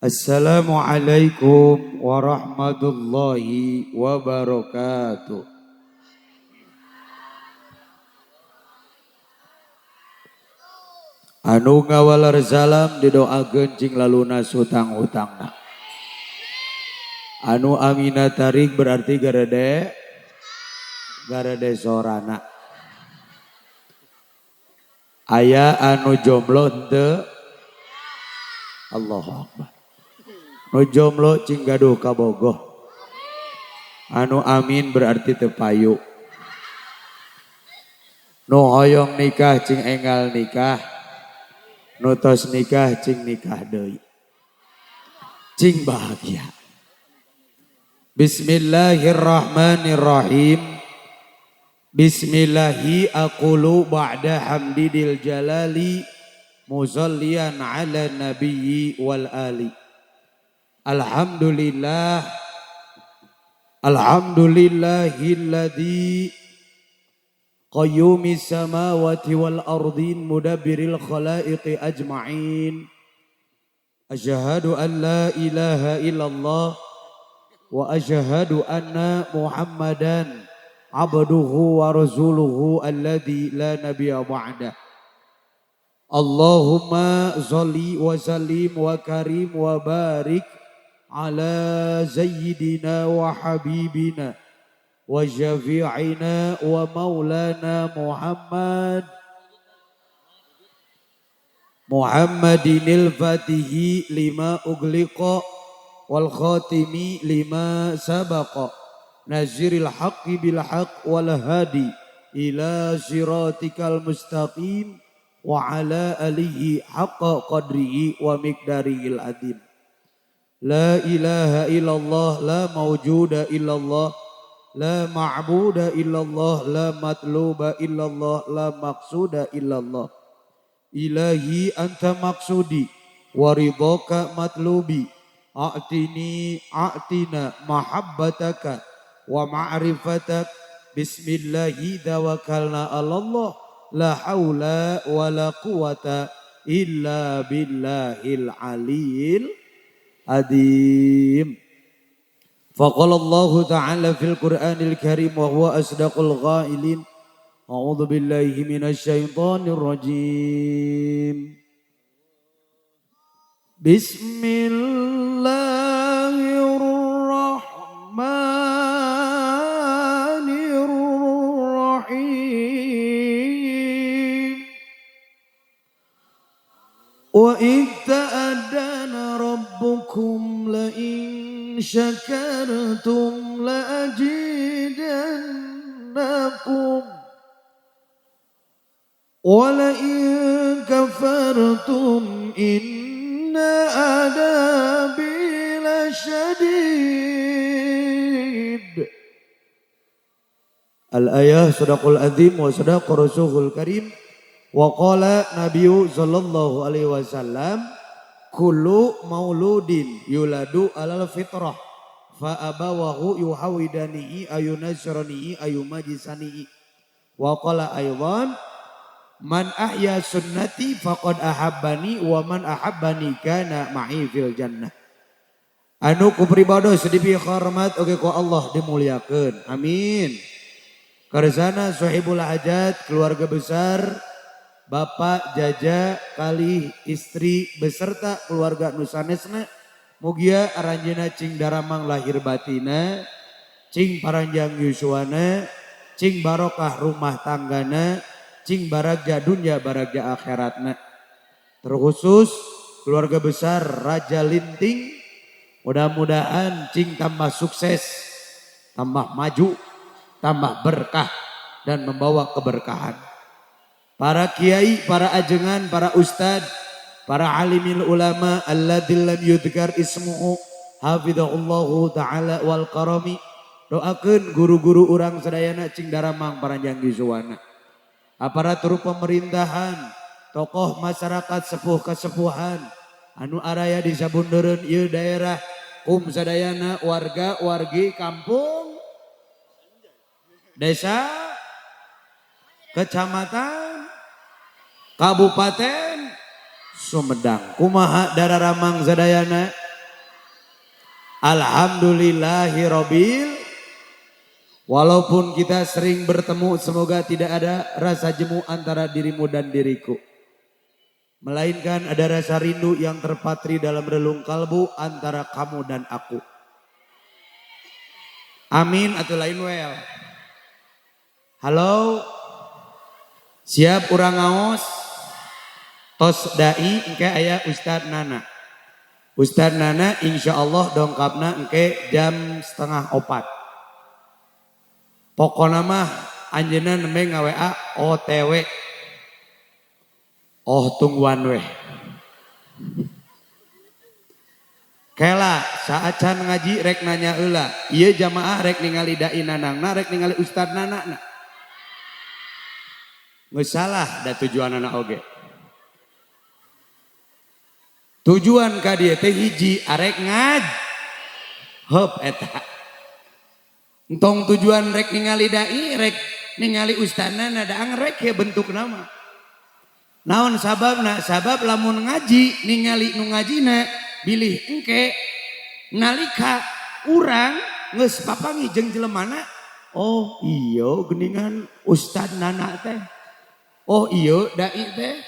Assalamualaikum warahmatullahi wabarakatuh. Anu ngawaler salam didoakeun cing lalunas hutang-hutangna. Anu amina tarik berarti garede garede sorana. Aya anu jomblo henteu? Allahu Akbar. Nu jomblo cing gaduh kabogoh. Anu amin berarti teu payu. Nu hoyong nikah cing enggal nikah. Nu tos nikah cing nikah deui. Cing bahagia. Bismillahirrahmanirrahim. Bismillahi aqulu ba'da hamdidil jalali musallian ala nabiyyi wal ali. Alhamdulillah, alhamdulillahilladzi qayyumis samawati wal ardin mudabbiril khalaiqi ajma'in. Asyhadu an la ilaha illallah wa asyhadu anna Muhammadan abduhu wa rasuluhu alladzi la nabiyya ba'da. Allahumma sholli wa sallim wa karim wa barik ala sayyidina wa habibina wa syafi'ina wa maulana Muhammad Muhammadinil fatihi lima ugliqa wal khatimi lima sabaqa naziril haqqi bil haqq wal hadi ila siratikal mustaqim wa ala alihi haqqa qadrihi wa miqdarihil azim. La ilaha illallah, la mawjuda illallah, la ma'buda illallah, la matluba illallah, la maqsuda illallah. Ilahi anta maqsudi wa ridhaka matlubi. A'tini a'tina mahabbataka wa ma'rifatak. Bismillahi tawakkalna 'alallah, la haula wa la quwata illa billahil aliyil azim. Faqala Allah ta'ala fil Qur'anil Karim wa huwa asdaqul ghailin. A'udzu billahi minasyaitonir rajim. Bismillahirrahmanirrahim. Wa idh ta'adana rabbukum la in syakartum la azidannakum wa la in kafartum inna adabi lasyadid. Al-ayah sadaqul azim wa sadaqa rasulul karim. Wa qala nabiyyu sallallahu alaihi wasallam kullu mauludin yuladu alal fitrah fa abawahu yuhawidanihi ayunasranihi ayumajisanihi. Wa qala aidan man ahya sunnati faqad ahabbani wa man ahabbani kana ma'i fil jannah. Anu ku pribados dipihormat oge ku Allah dimuliakeun. Amin. Karsana sahibul hajat keluarga besar Bapak Jaja kali istri beserta keluarga nusanesna mugia aranjeuna cing daramang lahir batina, cing paranjang yuswana, cing barokah rumah tanggana, cing baragja dunya baragja akhiratna. Terkhusus keluarga besar Raja Linting mudah-mudahan cing tambah sukses, tambah maju, tambah berkah dan membawa keberkahan. Para kiai, para ajengan, para ustad, para alimil ulama alladzil lam yudhkar ismuhu hafizahullahu ta'ala wal karami. Doakeun guru-guru urang sadayana cing daramang paranjang yuswana. Aparatur pemerintahan, tokoh masyarakat sepuh kesepuhan, anu araya di sabundereun ieu daerah, kum sadayana warga wargi kampung, desa, kecamatan, kabupaten Sumedang. Kumaha dararamang sadayana? Alhamdulillahirabbil. Walaupun kita sering bertemu, semoga tidak ada rasa jemu antara dirimu dan diriku, melainkan ada rasa rindu yang terpatri dalam relung kalbu antara kamu dan aku. Amin atau lain well. Halo. Siap urang ngaos? Tos dai, engke aya Ustad Nana. Ustad Nana insya Allah dongkapna engke jam 3.30. Pokokna mah anjeunna nembe nga-WA OTW. Oh, tungguan weh. Kela saacan ngaji rek nanya heula. Ieu jamaah rek ningali dai Nanangna, rek ningali Ustad Nana na. Geus salah da tujuanana oge. Tujuan ka dieu teh hiji, arek ngaj. Heup eta. Entong tujuan rek ningali dai, rek ningali ustadna, da rek ya bentuk nama. Naon sababna? Sabab lamun ngaji ningali nu ngajina, bilih engke nalika urang geus papanggih jeung jelemana, oh iya geningan Ustad Nana teh. Oh iya dai teh.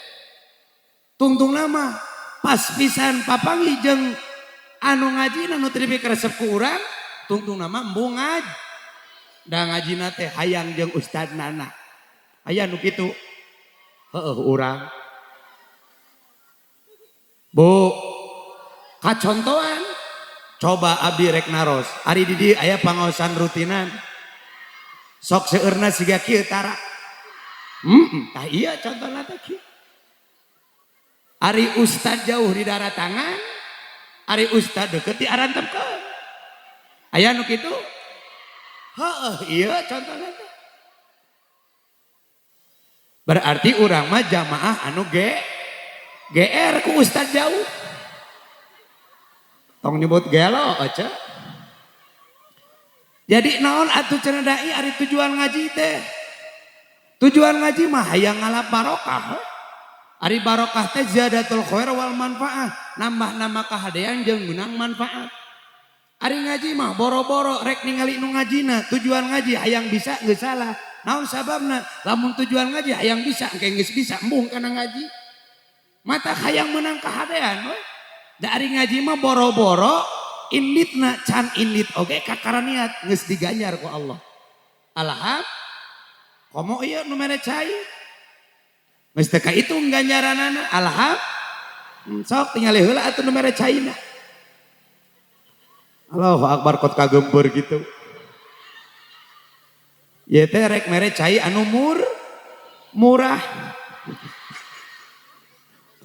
Tungtung nama pas pisan papanggih jeung anu ngajina nu teu dipikaresep ku urang, tungtung nama embung ngaj. Da ngajina teh hayang jeung Ustad Nana. Aya nu kitu. Heeh urang. Bu, kacontohan. Coba abdi rek naros. Ari di dieu aya pangaosan rutinan. Sok seueurna siga kieu tara. Heeh, tah ieu contona teh kieu. Ari ustad jauh di daratangan, ari ustad deket di arantepkeun. Aya nu kitu? Heeh, iya contohna teh. Berarti urang mah jamaah anu GR ku ustad jauh. Tong nyebut gelo aja. Jadi naon atuh cenah dai ari tujuan ngaji teh? Tujuan ngaji mah hayang ngalap barokah. Ari barokah teh ziyadatul khair wal manfaah, nambah nama kahadean jeung menang manfaat. Ari ngaji mah boro-boro rek ningali nu ngajina, tujuan ngaji hayang bisa geus salah. Naon sababna? Lamun tujuan ngaji hayang bisa, engke geus bisa embung kana ngaji. Mata hayang menang kahadean we. Da ari ngaji mah boro-boro inditna, can indit oge kakara niat geus diganjar ku Allah. Alham komo ieu nu mere cai. Geus teu kahitung ganjaranana. Alham sok tingali heula atuh nu mere caina. Allahu akbar, kot kagempur gitu. Ieu teh rek mere cai anu murah.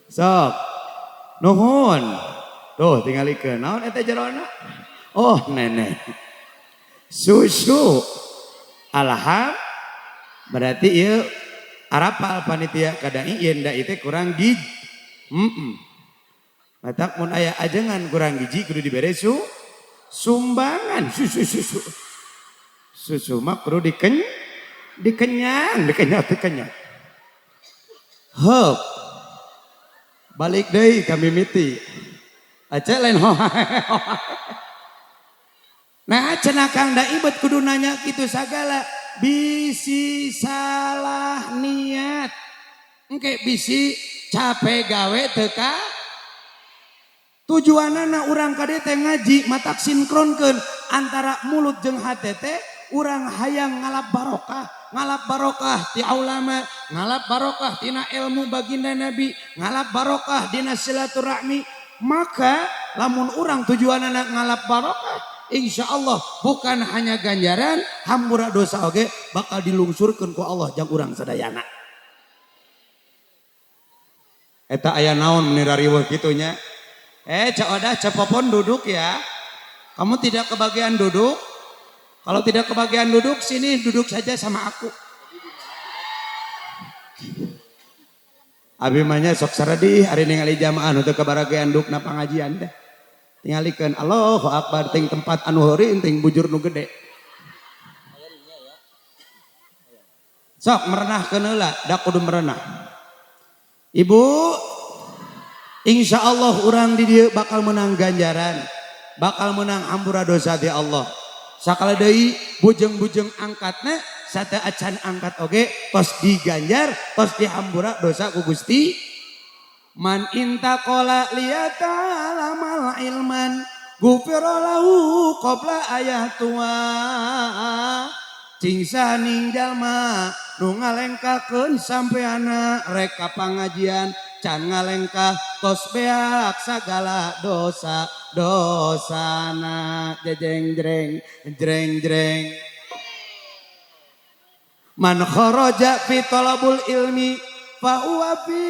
Sok. Nuhun. Tuh tingalikeun. Naon eta jerona? Oh, nenek. Susu. Alham berarti ieu arapal panitia kadai yen da teh kurang gigi. Heeh. Matak mun aya ajengan kurang gizi kudu dibere sumbangan susu susu. Susu mah kudu dikenyang, dikenyang, dikenyang. Heup. Balik deui kami miti. Aca lain. Nah, cenah Kang da ibet kudu nanya kitu sagala, bisi salah niat. Engke bisi capek gawe teu ka tujuanana. Urang ka dieu teh ngaji matak sinkronkeun antara mulut jeung hate teh, urang hayang ngalap barokah, ngalap barokah ti ulama, ngalap barokah tina ilmu baginda Nabi, ngalap barokah dina silaturahmi. Maka lamun urang tujuanana ngalap barokah, insya Allah bukan hanya ganjaran, hampura dosa oge bakal dilungsurkeun ku Allah jang urang sadayana. Eta aya naon meni rariweuh kitu nya? Eh, Cak Odah, Cak Popon, duduk ya. Kamu tidak kebagian duduk? Kalau tidak kebagian duduk, sini duduk saja sama aku. Abi mah nya sok saredih ari ningali jamaah nu teu kabaragean duk na pangajian teh. Tingalikeun Allahu Akbar, ting tempat anu heureun, ting bujur nu gede. Sok merenahkeun heula, da kudu merenah. Ibu, insya Allah urang di dieu bakal menang ganjaran. Bakal menang hampura dosa di Allah. Sakala deui bujeng-bujeng angkatna sate acan angkat oge tos diganjar, tos dihampura dosa ku Gusti. Man intaqala liyata'alamal ilman gufira lahu qabla ayatua. Cing saning jalma nu ngalengkahkeun sampeana rek ka pangajian can ngalengkah tos beak sagala dosa dosana jejeng jreng jreng jreng. Man kharaja fi talabul ilmi fa huwa fi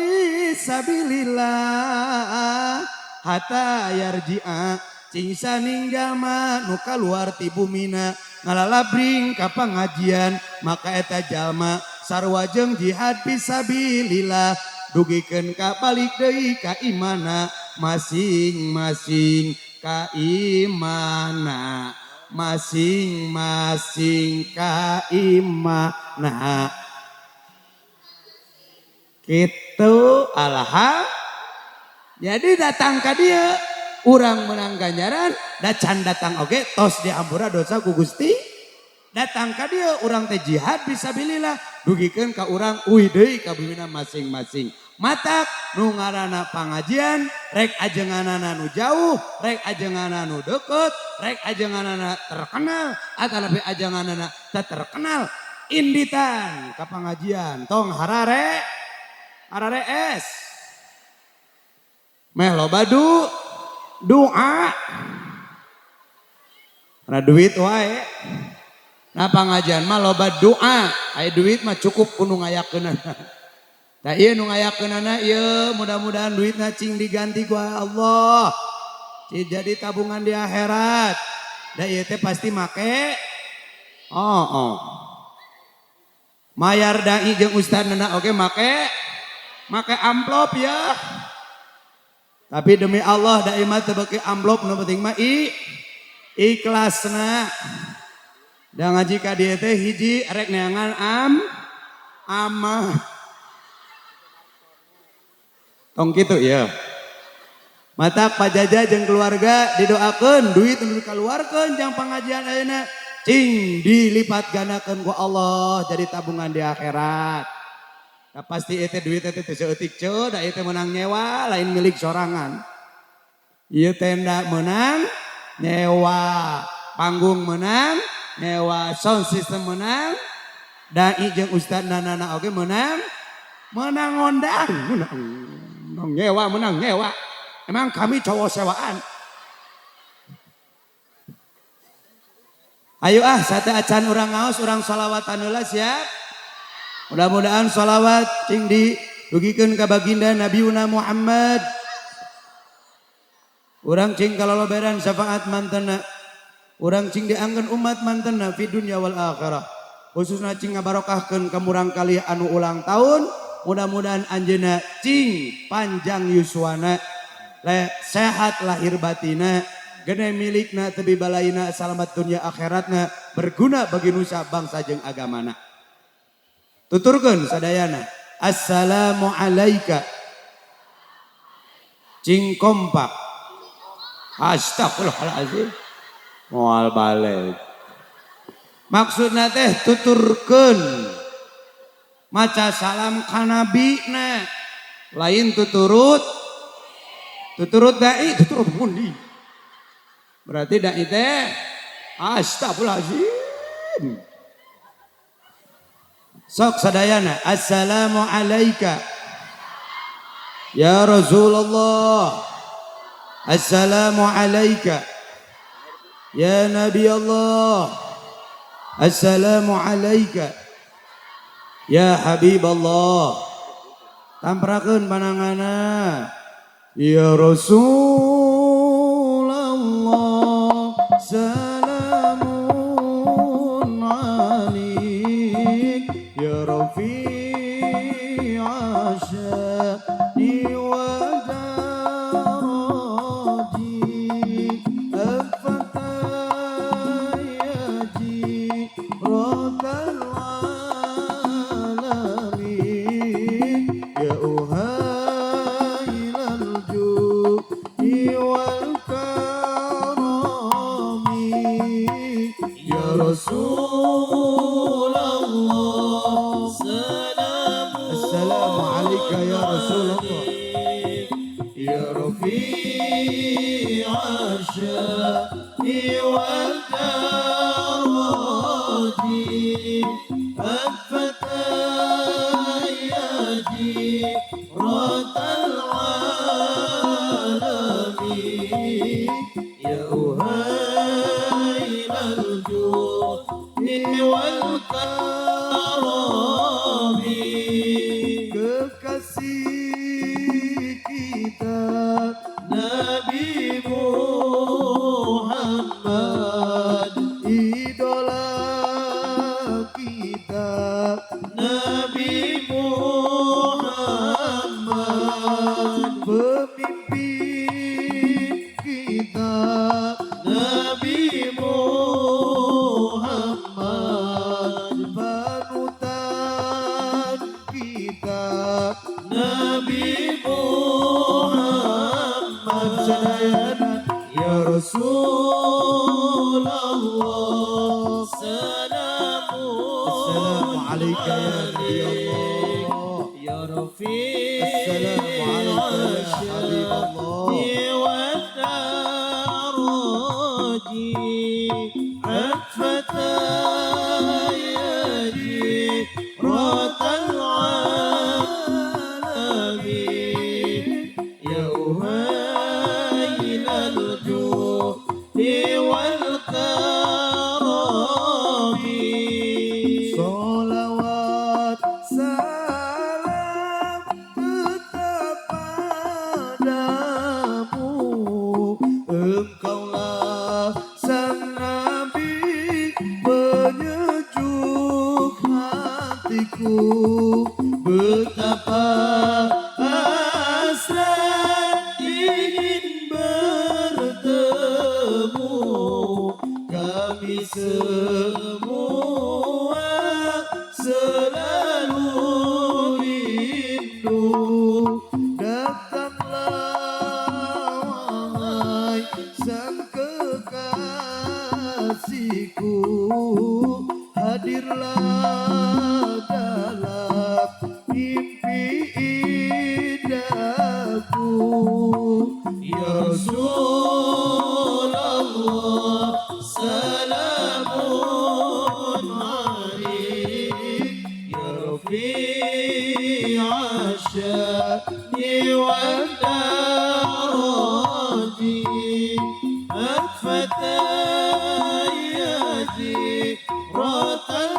sabilillah hatta yarji'a. Cing saning jalma nu kaluar ti bumina ngalalabring ka pangajian maka eta jalma sarua jeung jihad fisabilillah dugikeun ka balik deui ka imana masing-masing ka imana masing-masing ka imana kitu alhamdulillah. Jadi datang ka dieu urang menang ganjaran da can datang oge tos diampura dosa ku Gusti. Datang ka dieu urang teh jihad fisabilillah dugikeun ka urang uih deui ka bumina masing-masing. Matak nu ngaranna pangajian rek ajenganana nu jauh, rek ajenganana nu deket, rek ajenganana terkenal atanapi ajenganana teu terkenal, inditan ka pangajian tong harare harare es. Meh loba doa. Karena duit wae. Nah pangajian mah loba doa, aya duit mah cukup ku nu ngayakeunana. Tah ieu nu ngayakeunana ieu mudah-mudahan duitna cing diganti ku Allah. Cing jadi tabungan di akhirat. Da ieu teh pasti make. Oh, oh. Mayar dai jeung ustadna oge make amplop ya. Tapi demi Allah dai mah teu beuki amplop nu penting mah ikhlasna. Da ngaji ka dieu teh hiji rek neangan amah. Tong kitu ya. Matak pajaja jeung keluarga didoakeun duit nu dikaluarkeun jang pangajian ayeuna cing dilipat gandakeun ku Allah jadi tabungan di akhirat. Da pasti eta duit teh teu saeutik ceu da ieu teh meunang nyewa lain milik sorangan. Ieu tenda meunang nyewa, panggung meunang nyewa, sound system meunang, dai jeung ustad nanana oge meunang, meunang ngondang, meunang nyewa, meunang nyewa. Emang kami cowok sewaan. Ayo ah sate acan urang ngaos urang sholawatan heula siap. Mudah-mudahan sholawat cing didugikeun ka baginda Nabiuna Muhammad. Urang cing kaloloberan syafaat mantena. Urang cing diangkeun umat mantena fi dunya wal akhirah. Khususna cing ngabarokahkeun ka murang kali anu ulang tahun. Mudah-mudahan anjeunna cing panjang yuswana, le sehat lahir batina, gede milikna tebi balaina salamat dunya akhiratna, berguna bagi nusa bangsa jeung agamana. Tuturkeun sadayana. Assalamu alayka. Cing kompak. Astagfirullahalazim. Moal balik. Maksudna teh tuturkeun. Maca salam ka nabi na. Lain tuturut. Tuturut dai, tuturut mundi. Berarti dai teh astagfirullahalazim. Sok sadayana assalamu alayka ya Rasulullah. Assalamu alayka ya Nabi Allah. Assalamu alayka ya Habib Allah. Tamprakeun panangana ya Rasulullah. Salamun alaik ya Rafi'a sya'ni wa daraji afata yaji rotal alamin ya uhailal ju'i Rasulullah salam. Assalamu alayka ya Rasulullah. Ya rafi'a sya'ni wal daraji, Al-Fatah ya jiratal alamin, Ya uhailal judi wal karami. Kekasih kita Nabi Muhammad, idola kita Nabi Muhammad, pemimpin kita Nabi Muhammad, panutan kita Nabi Muhammad. Sadayana Ya Rasulullah salamun Assalamu alayka ya Nabi Allah. Ya Rafi'a Assalamu alayka ya Habib Allah. Wa daraji, Atfata ya jiratal alamin, Ya uhailal judi wal karami. Salawat salam tetap padamu, engkaulah sang nabi penyejuk hatiku. Betapa Hasrat ingin bertemu, kami semua selalu rindu. Datanglah wahai sang kekasihku, hadirlah dalam mimpi indahku. Ya Rasulullah salamun alaik, Ya Rafi'a sya'ni wal daraji, Atfata ya jiratal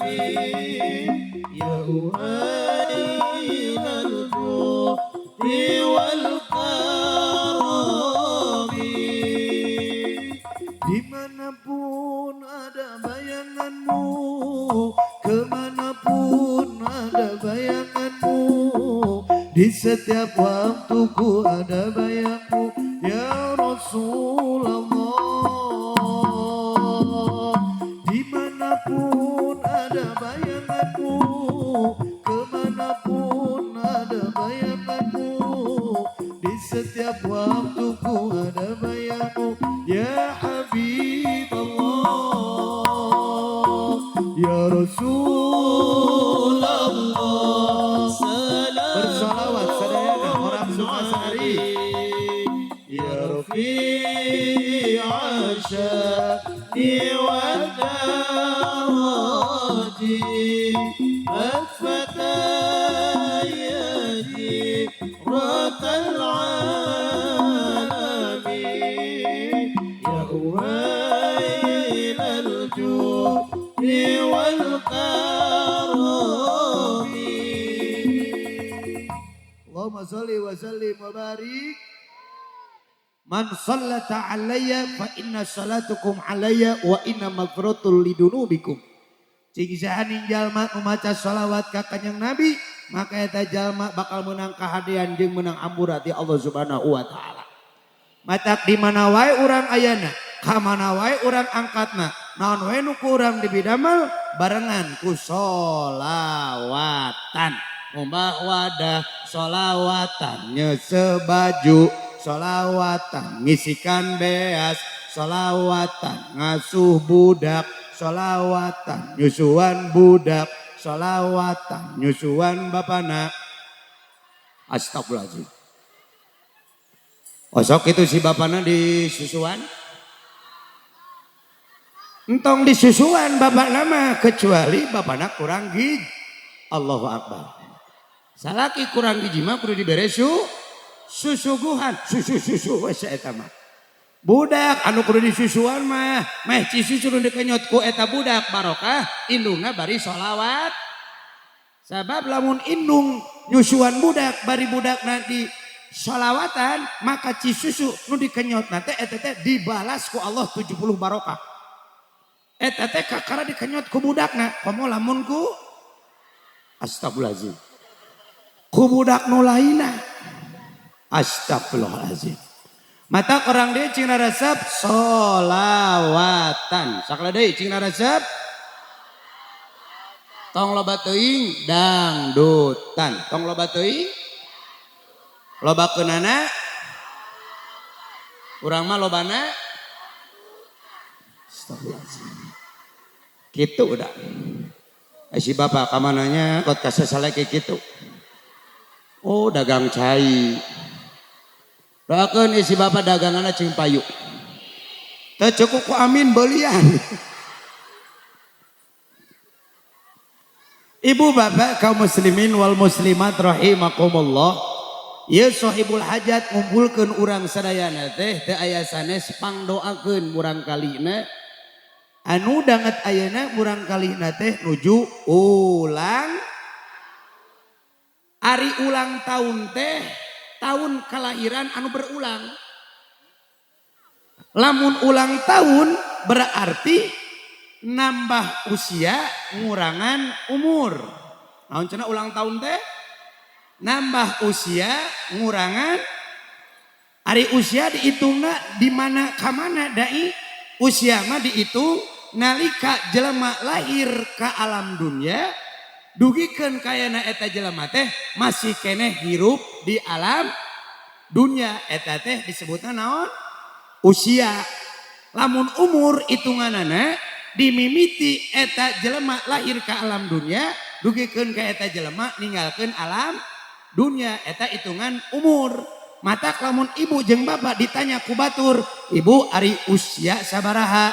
alamin, Ya uhailal judi wal karami. Dimanapun ada bayanganmu, kemanapun ada bayanganmu, di setiap waktuku ada bayangmu, ya Rasulullah. Dimanapun ada bayanganmu, kemanapun ada bayanganmu, di setiap waktuku ada bayangmu, ya Habib Allah, ya Rasulullah. Salam. Bersalawat sadayana orang Sukasari. Ya Rafi'a sya'ni wal daraji, Atfata ya jiratal alamin, Ya uhailal judi wal karami. Allahumma salli wa sallim wa barik. Man sallata alayya fa inna salatukum alayya wa inna maghfiratul lidunubikum. Cing saha jalma nu maca salawat ka Kanjeng Nabi, maka eta jalma bakal menang kahadean jeung menang ampura ti Allah Subhanahu wa taala. Matak di mana wae urang ayana, ka mana wae urang angkatna, naon wae nu ku urang dipidamel barengan ku solawatan. Ngumbah wadah solawatan, nyeuseuh baju solawatan, ngisikan beas Solawatan ngasuh budak, solawatan nyusuan budak, solawatan nyusuan bapana. Astagfirullahaladzim. Osok itu si bapana di susuan. Entong di susuan bapak nama kecuali bapana kurang gizi. Allahu Akbar. Salaki kurang gizi mah kudu dibere susuguhan, susu-susu we eta mah. Budak anu kudu disusuan mah, meh cisusu nu dikenyot ku eta budak barokah indungna bari solawat. Sabab lamun indung nyusuan budak bari budakna di solawatan, maka cisusu nu dikenyot teh eta teh dibalas ku Allah 70 barokah. Eta teh kakara dikenyot ku budakna, komo lamun ku astagfirullahaladzim. Ku budak nu lainna. Astagfirullahaladzim. Mata orang dia cing resep solawatan. Sakala deui cing resep. Tong loba teuing dangdutan. Tong loba teuing loba keunana. Urang mah lobana. Astagfirullahaladzim. Kitu udah. Si bapak kamananya kot kasasalaki kitu. Oh dagang cai. Doakeun si bapak daganganna cing payu. Teu cukup ku amin belian. Ibu bapak kaum muslimin wal muslimat rahimakumullah. Ieu sahibul hajat ngumpulkeun urang sadayana teh teu aya sanes pangdoakeun murang kalina. Anu danget ayeuna murang kalina teh nuju ulang ari ulang tahun teh tahun kelahiran anu berulang. Lamun ulang tahun berarti nambah usia ngurangan umur. Naon cenah ulang tahun teh? Nambah usia ngurangan. Ari usia dihitungna di mana ka mana dai? Usia mah dihitung nalika jelema lahir ka alam dunia dugikeun kayana eta jelema teh masih keneh hirup di alam dunia, eta teh disebutna naon? Usia. Lamun umur hitunganana dimimiti eta jelema lahir ka alam dunia dugikeun ka eta jelema ninggalkeun alam dunia, eta hitungan umur. Mata lamun ibu jeung bapak ditanya ku batur, ibu ari usia sabaraha?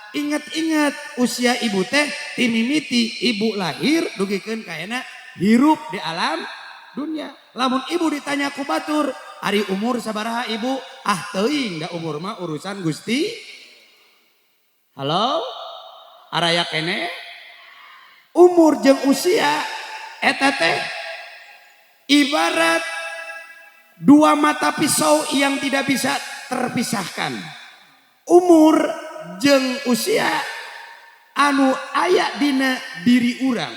Ingat-ingat usia ibu teh timimiti ibu lahir dugikeun kaena hirup di alam dunia. Lamun ibu ditanya ku batur, ari umur sabaraha ibu? Ah teuing da umur mah urusan Gusti. Halo? Araya kene? Umur jeung usia eta teh ibarat dua mata pisau yang tidak bisa terpisahkan. Umur jeung usia anu aya dina diri urang,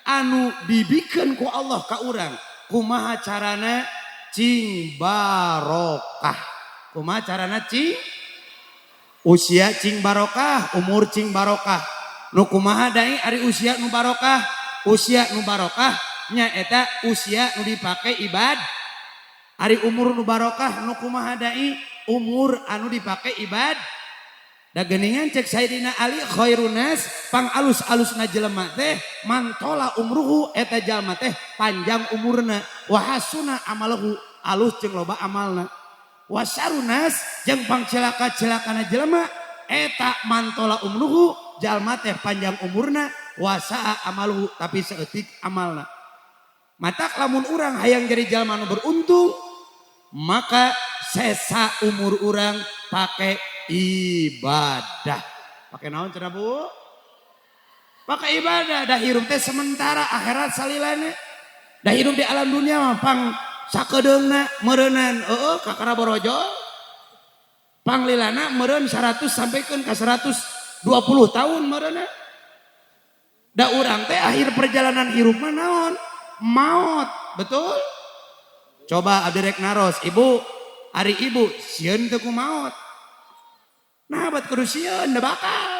anu dibikeun ku Allah ka urang, kumaha carana cing barokah? Kumaha carana cing usia cing barokah, umur cing barokah? Nu kumaha dai ari usia nu barokah? Usia nu barokah nyaeta usia nu dipake ibad. Ari umur nu barokah nu kumaha dai? Umur anu dipake ibad. Da geuningan cek Sayyidina Ali khairun nas pang alus-alusna jelema teh mantola umruhu eta jalma teh panjang umurna wa hasuna amaluhu alus jeung loba amalna. Wa syarun nas jeung pang celaka-celakana jelema eta mantola umruhu jalma teh panjang umurna wa saa amaluhu tapi saeutik amalna. Matak lamun urang hayang jadi jalma nu beruntung maka sesa umur urang pake ibadah. Pakai naon cenah Bu? Pakai ibadah. Dah hirup teh sementara akhirat salilana. Dah hirup di alam dunia mah pang sakedeungna meureunnan heueuh kakara borojol. Panglilana meureun 100 sampaikan ka 120 tahun meureunna. Da urang teh akhir perjalanan hirup mah naon? Maot, betul? Coba abdi rek naros, ibu, ari ibu sieun teu ku maot? Nah, bat kudu sieun da bakal.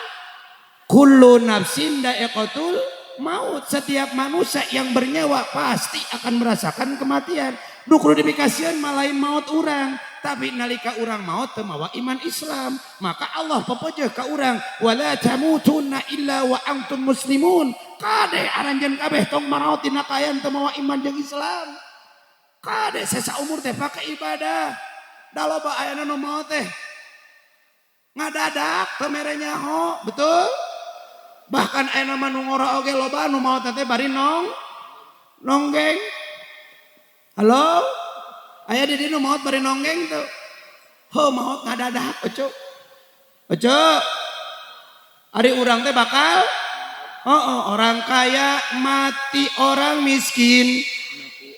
Kullu nafsin da'iqatul maut. Setiap manusia yang bernyawa pasti akan merasakan kematian. Nu kudu dipikasieun mah lain maut urang, Tapi nalika urang maot teu mawa iman Islam, maka Allah pepejeh ka urang, wala tamutunna illa wa antum muslimun. Kade aranjeun kabeh tong maraot dina kaayaan teu mawa iman jeung Islam. Kade sesa umur teh pake ibadah. Da loba ayana nu maot teh ngadadak teu mere nyaho, betul? Bahkan ayana mah nu ngora oge loba nu maot teh bari nonggeng. Halo? Aya di dieu nu maot bari nonggeng tuh. Heuh, maot ngadadak, oco. Oco. Ari urang teh bakal oh, orang kaya mati, orang miskin,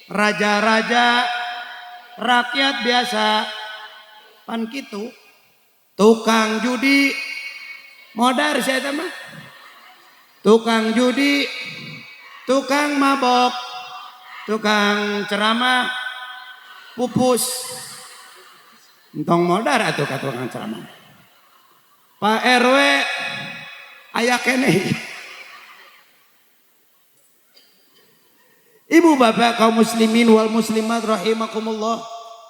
raja-raja, rakyat biasa. Pan kitu. Tukang judi modar sia eta mah. Tukang judi, tukang mabok, tukang ceramah, pupus. Entong modar atuh ka tukang ceramah. Pak RW aya keneh. Ibu bapak kaum muslimin wal muslimat rahimakumullah.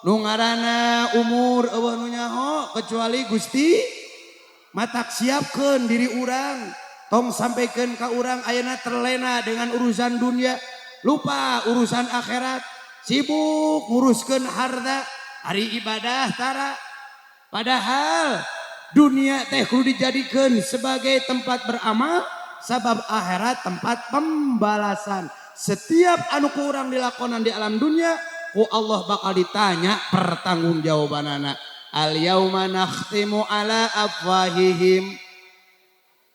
Nu ngaranna umur eueuh nu nyaho kecuali Gusti, matak siapkeun diri urang. Tong sampaikan ka urang ayeuna terlena dengan urusan dunia, lupa urusan akhirat, sibuk nguruskeun harta, hari ibadah tara. Padahal dunia teh kudu dijadikeun sebagai tempat beramal, sabab akhirat tempat pembalasan. Setiap anu ku urang dilakonan di alam dunia, ku Allah bakal ditanya pertanggungjawabanana. Al yauma nakhtimu ala afwahihim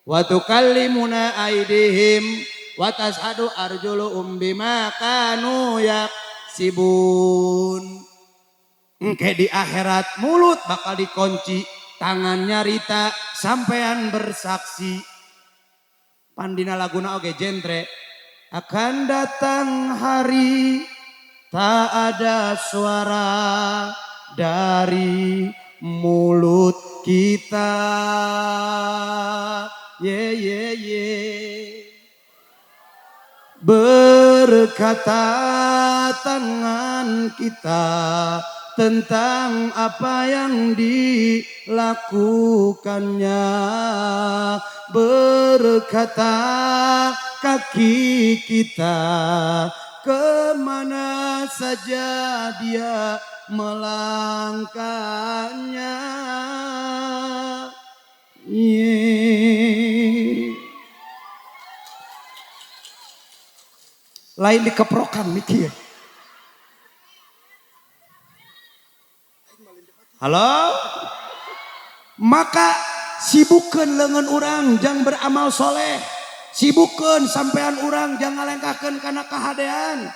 wa tukallimuna aydihim wa tashhadu arjuluhum bima kanu yaksibun. Engke di akhirat mulut bakal dikunci, tangan nyarita, sampean bersaksi. Pandina laguna oge genre, akan datang hari tak ada suara dari mulut kita. Ye ye ye. Berkata tangan kita tentang apa yang dilakukannya. Berkata kaki kita kemana saja dia melangkahnya. Ye. Lain dikeprokan mikir. Halo? Maka sibukkeun leungeun urang jang beramal soleh. Sibukkeun sampean urang jang ngalengkahkeun kana kahadean.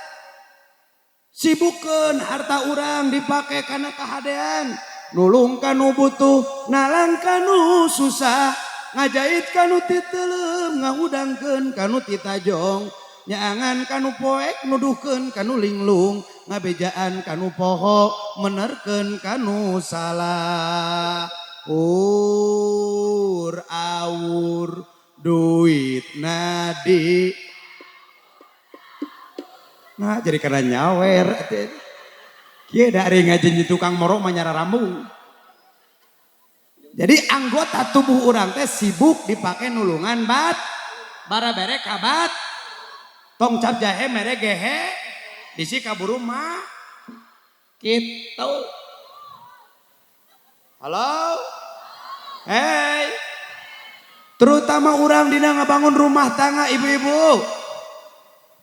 Sibukkeun harta urang dipake kana kahadean. Nulung kanu butuh, nalang kanu susah, ngajait kanu titeleum, ngahudangkeun kanu titajong, nyaangan kanu poek, nuduhkeun kanu linglung, ngabejaan kanu poho, menerkeun kanu salah. Ur awur duit nadi. Nah jadi karena nyawer. Kieu dari ngajin tukang moro mah nyara rambung. Jadi anggota tubuh urang teh sibuk dipake nulungan bat, bara bere kabat, tong cap jahe mere gehe, bisi kaburu mah kitu. Halo? Hey. Terutama urang dina ngabangun rumah tangga ibu-ibu.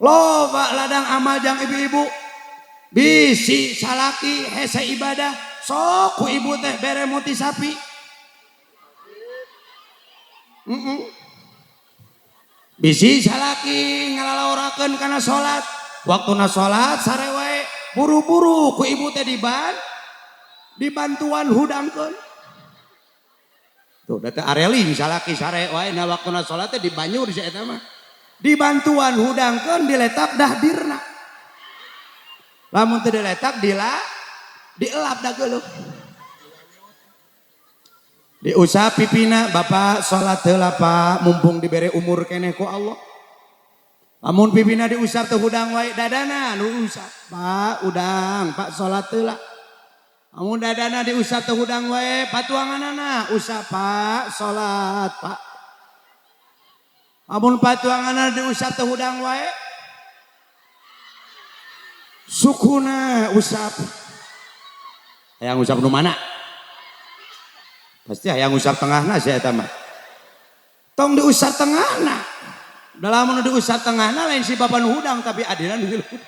Loba ladang amal jang ibu-ibu. Bisi salaki hese ibadah, sok ku ibu teh bere muti sapi. Bisi salaki ngalalaorakeun kana salat, waktuna salat sare wae, buru-buru ku ibu teh dibantuan hudangkeun. Tuh da teh areling salaki sare wae na waktuna salat teh dibanyur si eta mah. Dibantuan hudangkeun diletak dahdirna. Lamun teu diletak dielap da geuleuh. Diusap pipina, bapak salat heula Pak, mumpung dibere umur keneh ku Allah. Lamun pipina diusap teu hudang wae dadana nu usap. Pak udang, Pak salat heula. Amun dadana diusap teu hudang wae patuanganana usap Pak salat Pak. Amun patuanganana diusap teu hudang wae sukuna usap. Hayang usap nu mana? Pasti hayang usap tengahna sia eta mah. Tong diusap tengahna. Dalam nu diusap tengahna lain si bapa nu hudang tapi adina nu hudang.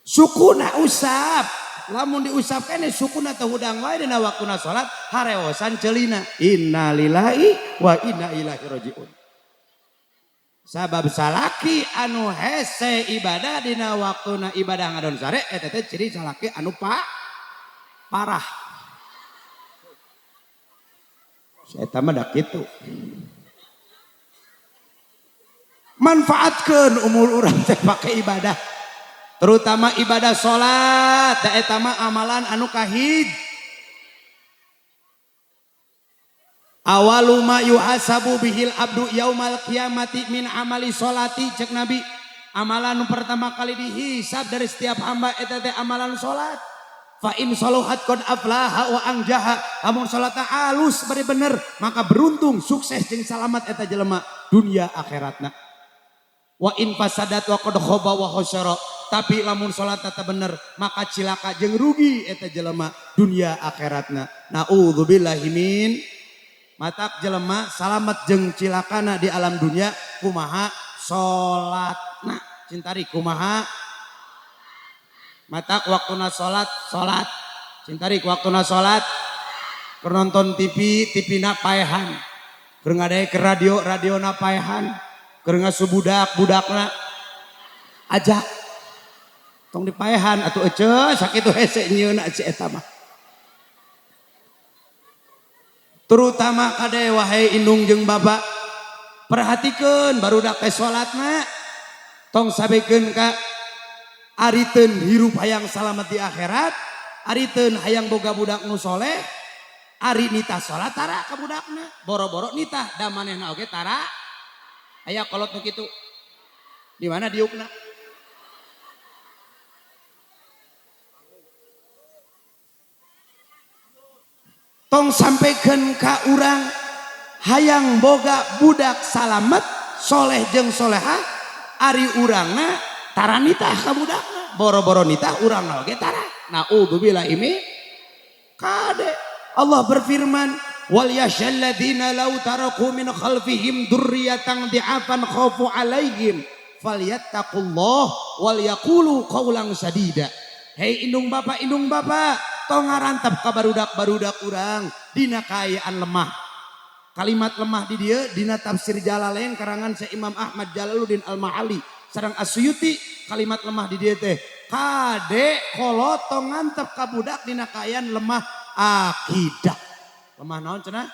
Sukuna usap. Lamun diusap keneh sukuna teu hudang wae dina waktuna salat harewosan ceulina. Innalillahi wa inna ilaihi rajiun. Sabab salaki anu hese ibadah dina waktuna ibadah ngadon sare eta teh ciri salaki anu parah. Eta mah da kitu. Manfaatkeun umur urang teh pake ibadah. Terutama ibadah salat, da eta mah amalan anu kahij. Awalu ma yuhasabu bihil abdu yaumal qiyamati min amali sholati cek Nabi. Amalan pertama kali dihisab dari setiap hamba eta teh amalan salat. Fa in saluhat qad aflaha wa anjaha. Lamun salatna alus bari bener maka beruntung sukses jeung salamat eta jelema dunia akhiratna. Wa in fasadat wa qad khaba wa khasara. Tapi lamun salatna teu bener maka cilaka jeung rugi eta jelema dunia akhiratna. Nauzubillahi min matak jelema salamat jeung cilakana di alam dunia kumaha salatna. Cintari kumaha matak waktuna salat salat. Cintari waktuna salat keur nonton TV TV-na paehan, keur ngadenge ke radio radiona paehan, keur ngasubudak budakna ajak tong dipaehan atuh eceu sakitu hese nyieunna si eta mah. Terutama kade wahai indung jeung bapak, perhatikeun barudak teh salatna, tong sabekeun ka ariteun hirup hayang salamet di akhirat, ariteun hayang boga budak nu soleh, ari nitah salat tara ka budakna, boro-boro nitah da manehna oge tara. Aya kolot nu kitu. Di mana diukna? Tong sampaikan ka urang hayang boga budak salamet soleh jeung soleha, ari urangna tara nitah ka budakna, boro-boro nitah urangna oge tara. Naudzubillah ini kade Allah berfirman wal yashalladzina law taraku min khalfihim dzurriyyatan dhi'afan khafu alaihim falyattaqullah wal yaqulu qawlan sadida. Hei indung bapak, indung bapak, tong ngarantap ka barudak-barudak urang dina kaayaan lemah. Kalimat lemah di dieu dina tafsir Jalalain karangan Syekh Imam Ahmad Jalaluddin Al-Mahali sareng As-Suyuti, kalimat lemah di dieu teh kade kolot tong ngantep ka budak dina kaayaan lemah akidah. Lemah naon cenah?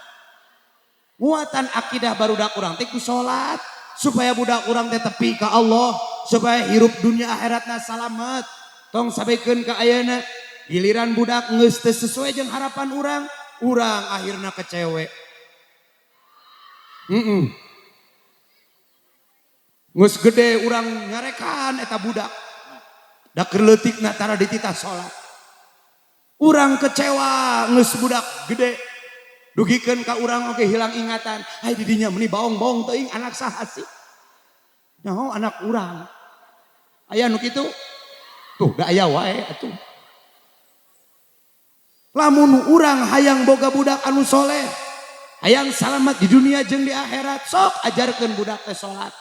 Muatan akidah barudak urang teh ku salat supaya budak urang teh tepi ka Allah, supaya hirup dunia akhiratna salamet. Tong sabekeun ka ayeuna giliran budak geus teu sesuai jeung harapan urang, urang akhirna kecewe. Geus gede urang nyarekan eta budak. Da keur leutikna tara dititah salat. Urang kecewa geus budak gede. Dugikeun ka urang oge hilang ingatan. Ai di dinya meuni baong-baong teuing anak saha sih? Nyaho anak urang. Aya nu kitu? Tuh da aya wae atuh. Lamun urang hayang boga budak anu soleh, hayang salamat di dunia jeung di akhirat, sok ajarkeun budak teh salat.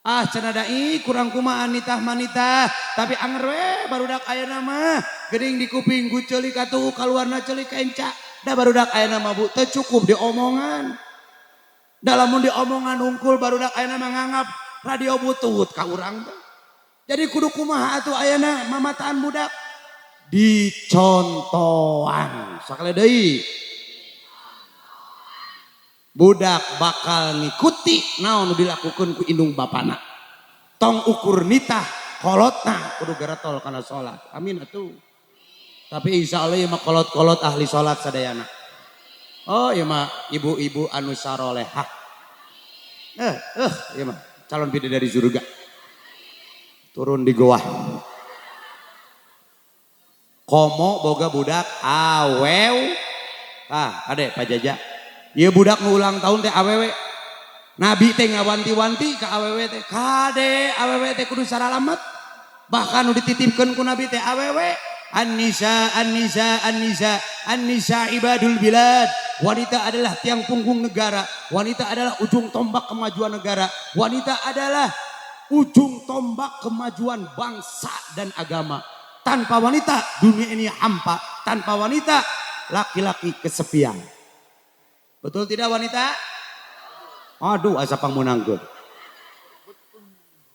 Ah cenah dai kurang kumaha nitah manitah, tapi anger we barudak ayeuna mah geuning di kuping ku ceuli katuhu kaluarna ceuli kenca. Da barudak ayeuna mah bu teu cukup diomongan. Da lamun diomongan hungkul barudak ayeuna mah nganggap radio butut ka urang teh. Jadi kudu kumaha atuh ayeuna mamataan budak dicontohan. Sakali deui. Budak bakal ngikuti naon nu dilakukeun ku indung bapana. Tong ukur nitah kolotna kudu geretol kana salat. Amin atuh. Tapi insya Allah ieu mah kolot-kolot ahli salat sadayana. Oh ieu mah ibu-ibu anu sarolehah. Ieu mah calon bidadari surga. Turun di goa. Komo boga budak awew. Ah, ade Pak Jaja. Ieu budak nu ulang tahun teh awewe. Nabi teh ngawanti-wanti ka awewe teh. Kade awewe teh kudu saralamet. Bahkan nu dititipkeun ku Nabi teh awewe. An-nisa, an-nisa, an-nisa, an-nisa ibadul bilad. Wanita adalah tiang punggung negara. Wanita adalah ujung tombak kemajuan negara. Wanita adalah ujung tombak kemajuan bangsa dan agama. Tanpa wanita dunia ini hampa. Tanpa wanita laki-laki kesepian. Betul tidak wanita? Aduh, asa pangmeunangkeun.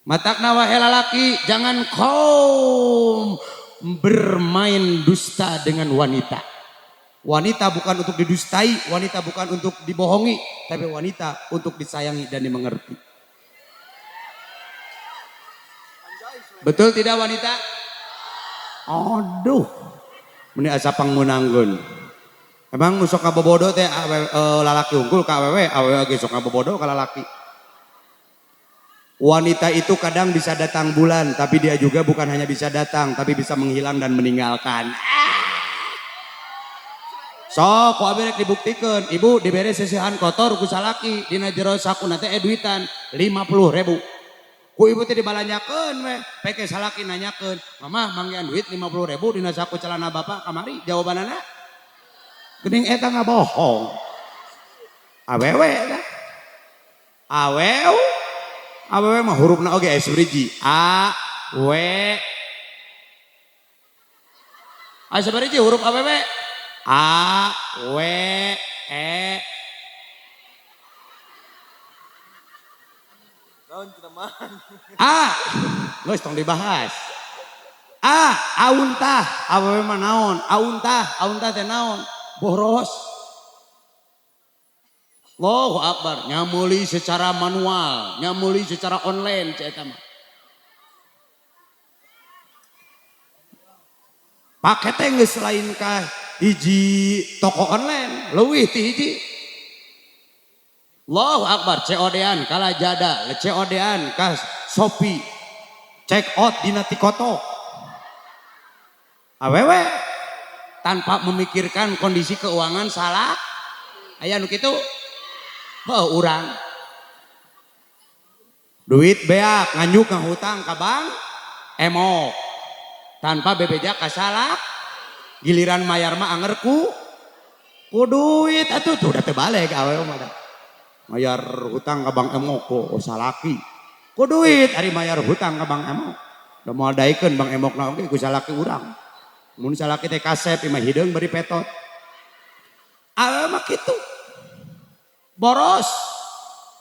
Matakna wahai lalaki, jangan kau bermain dusta dengan wanita. Wanita bukan untuk didustai, wanita bukan untuk dibohongi, tapi wanita untuk disayangi dan dimengerti. Betul tidak wanita? Aduh, meni asa pangmeunangkeun. Emang nu sok ngabobodo teh lalaki unggul ka awewe, awewe ge sok ngabobodo ka lalaki. Wanita itu kadang bisa datang bulan, tapi dia juga bukan hanya bisa datang, tapi bisa menghilang dan meninggalkan. Sok ku abi rek dibuktikeun, ibu dibere sesihan kotor ku salaki dina jero sakuna teh duitan 50.000. Ku ibu teh dibalanjakeun we, peke salaki nanyakeun, "Mamah manggihan duit 50.000 dina saku celana bapak kamari?" Jawabanana geuning eta ngabohong. Awewe eta. Awew awewe mah hurufna oge S hiji. A W A sabaraha huruf awewe? A W E. A geus tong dibahas. A auntah, awewe mah naon? Auntah, auntah teh naon? Boros. Allahu Akbar, nyameuli secara manual, nyameuli secara online cek eta mah. Paket teh geus lain ka hiji toko online, leuwih ti hiji. Allahu Akbar, COD-an ka Lazada, COD-an ka Shopee, check out dina Tikotok. Awewe tanpa memikirkan kondisi keuangan salah, aya nu kitu. Heuh urang. Duit beak nganyuk ngahutang ka bank emok. Tanpa bebeja ka salak, giliran mayar mah anger ku duit atuh tuh udah teu balik awewe mah da. Mayar hutang ka bank emok ku salaki. Ku duit ari mayar hutang ka bank emok. Da moal daekeun bank emokna oge ku salaki urang. Mun salaki teh kasep imah hideung bari petot. Awewe mah kitu. Boros.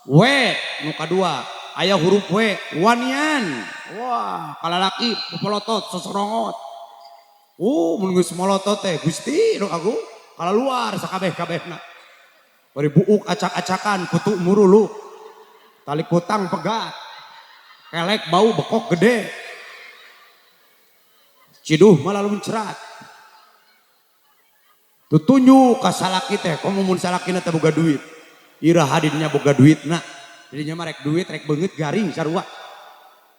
W nu kadua aya huruf W wanian. Wah, kalalaki pepolotot sosorongot. Mun geus molotot teh Gusti nu agung kalaluar sakabeh-kabehna. Bari buuk acak-acakan kutu muruluk. Tali kutang pegat. Kelek bau bekok gede. Ciduh malah luncerat. Tutunjuk ka salaki teh komo mun salakina teh boga duit. Iraha didinya boga duitna. Didinya mah rek duit rek beungeut garing sarua.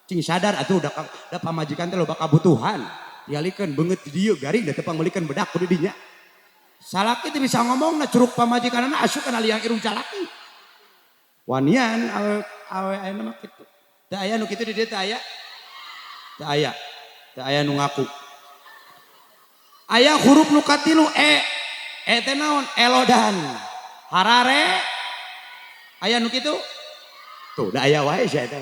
Cing sadar atuh da pamajikan teh loba kabutuhan. Dialikeun beungeut di dieu garing da teu pangmeulikeun bedak ku didinya. Salaki teh bisa ngomongna curug pamajikanana asup kana liang irung salaki. Wanian awe ayeuna mah kitu. Teu aya nu kitu di dieu teu aya. Teu aya. Teu aya nu ngaku. Aya huruf nu katilu E. E teh naon? Elodan. Harare. Aya nu kitu? Tuh, da aya wae sia eta.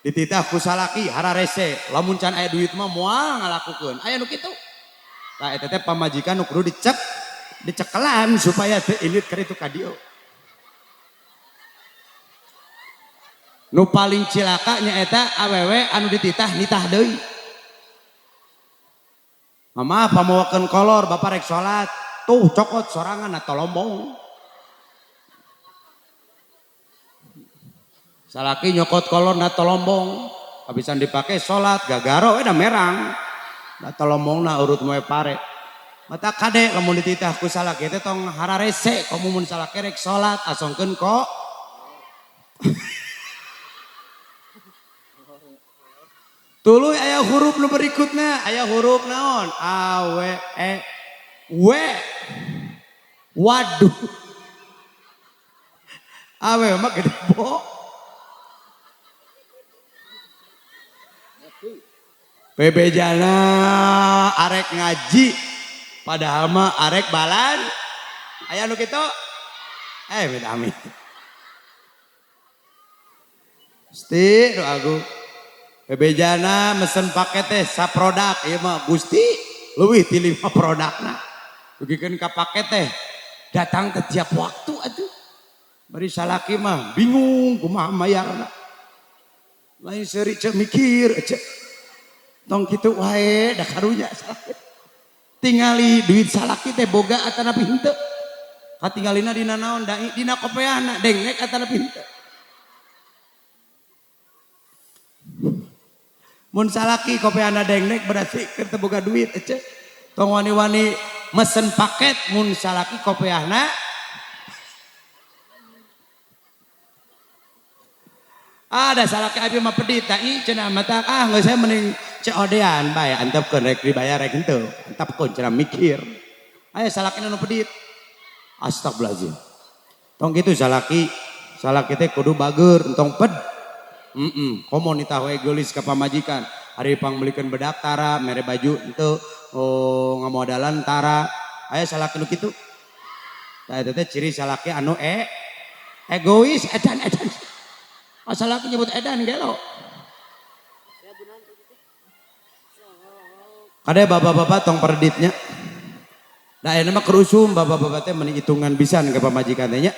Dititah ku salaki hararese, lamun can aya duit mah moal ngalakukeun. Aya nu kitu? Tah eta teh pamajikan nu kudu dicekelan supaya teu ilit ka ditu ka dieu. Nu paling cilaka nyaeta awewe anu dititah nitah deui. Mama pamawakeun kolor bapak rek salat, tuh cokot sorangan atau lombong. Salaki nyokot kolor na tolombong, habisan dipake salat gagaro we da merang. Da tolombongna urut moe pare. Mata kade lamun dititah ku salaki teh tong hararese komo mun salaki rek salat asongkeun kok. Tuluy aya huruf nu berikutna, aya huruf naon? A W E W. Waduh. Awewe mah gede bo. Bebejana arek ngaji padahal mah arek balan. Aya nu kitu? Amit amit. Gusti nu agung. Bebejana mesen paket teh saproduk ieu mah Gusti leuwih ti 5 produkna. Dugikeun ka paket teh datang teh tiap waktu atuh. Bari salaki mah bingung kumaha mayarna. Lain seuri ceu mikir ceu. Tong kitu wae da karunya salaki. Tingali duit salaki teh boga atanapi henteu. Katingalina dina naon da dina kopeahna dengek atanapi henteu. Mun salaki kopeahna dengnek berarti keur teu boga duit ece. Tong wani-wani mesen paket mun salaki kopeahna ada salaki abi mah pedit da i cenah mata ah geus saya mending COD-an bae antepkeun rek dibayar rek henteu. Antepkeun cenah mikir. Aya salaki nu pedit. Astagfirullahalazim. Tong kitu salaki, salaki teh kudu bager entong ped. Komo nitah we geulis ka pamajikan. Ari pangmeulikeun bedak tara, mere baju henteu, oh ngamodalan tara. Aya salaki nu kitu. Tah eta teh ciri salaki anu egois edan edan. Salaki nyebut edan gelo. Kade bapak-bapak tong perditnya. Da ayeuna mah kerusum bapak-bapak teh meuni hitungan pisan ka pamajikan teh nya.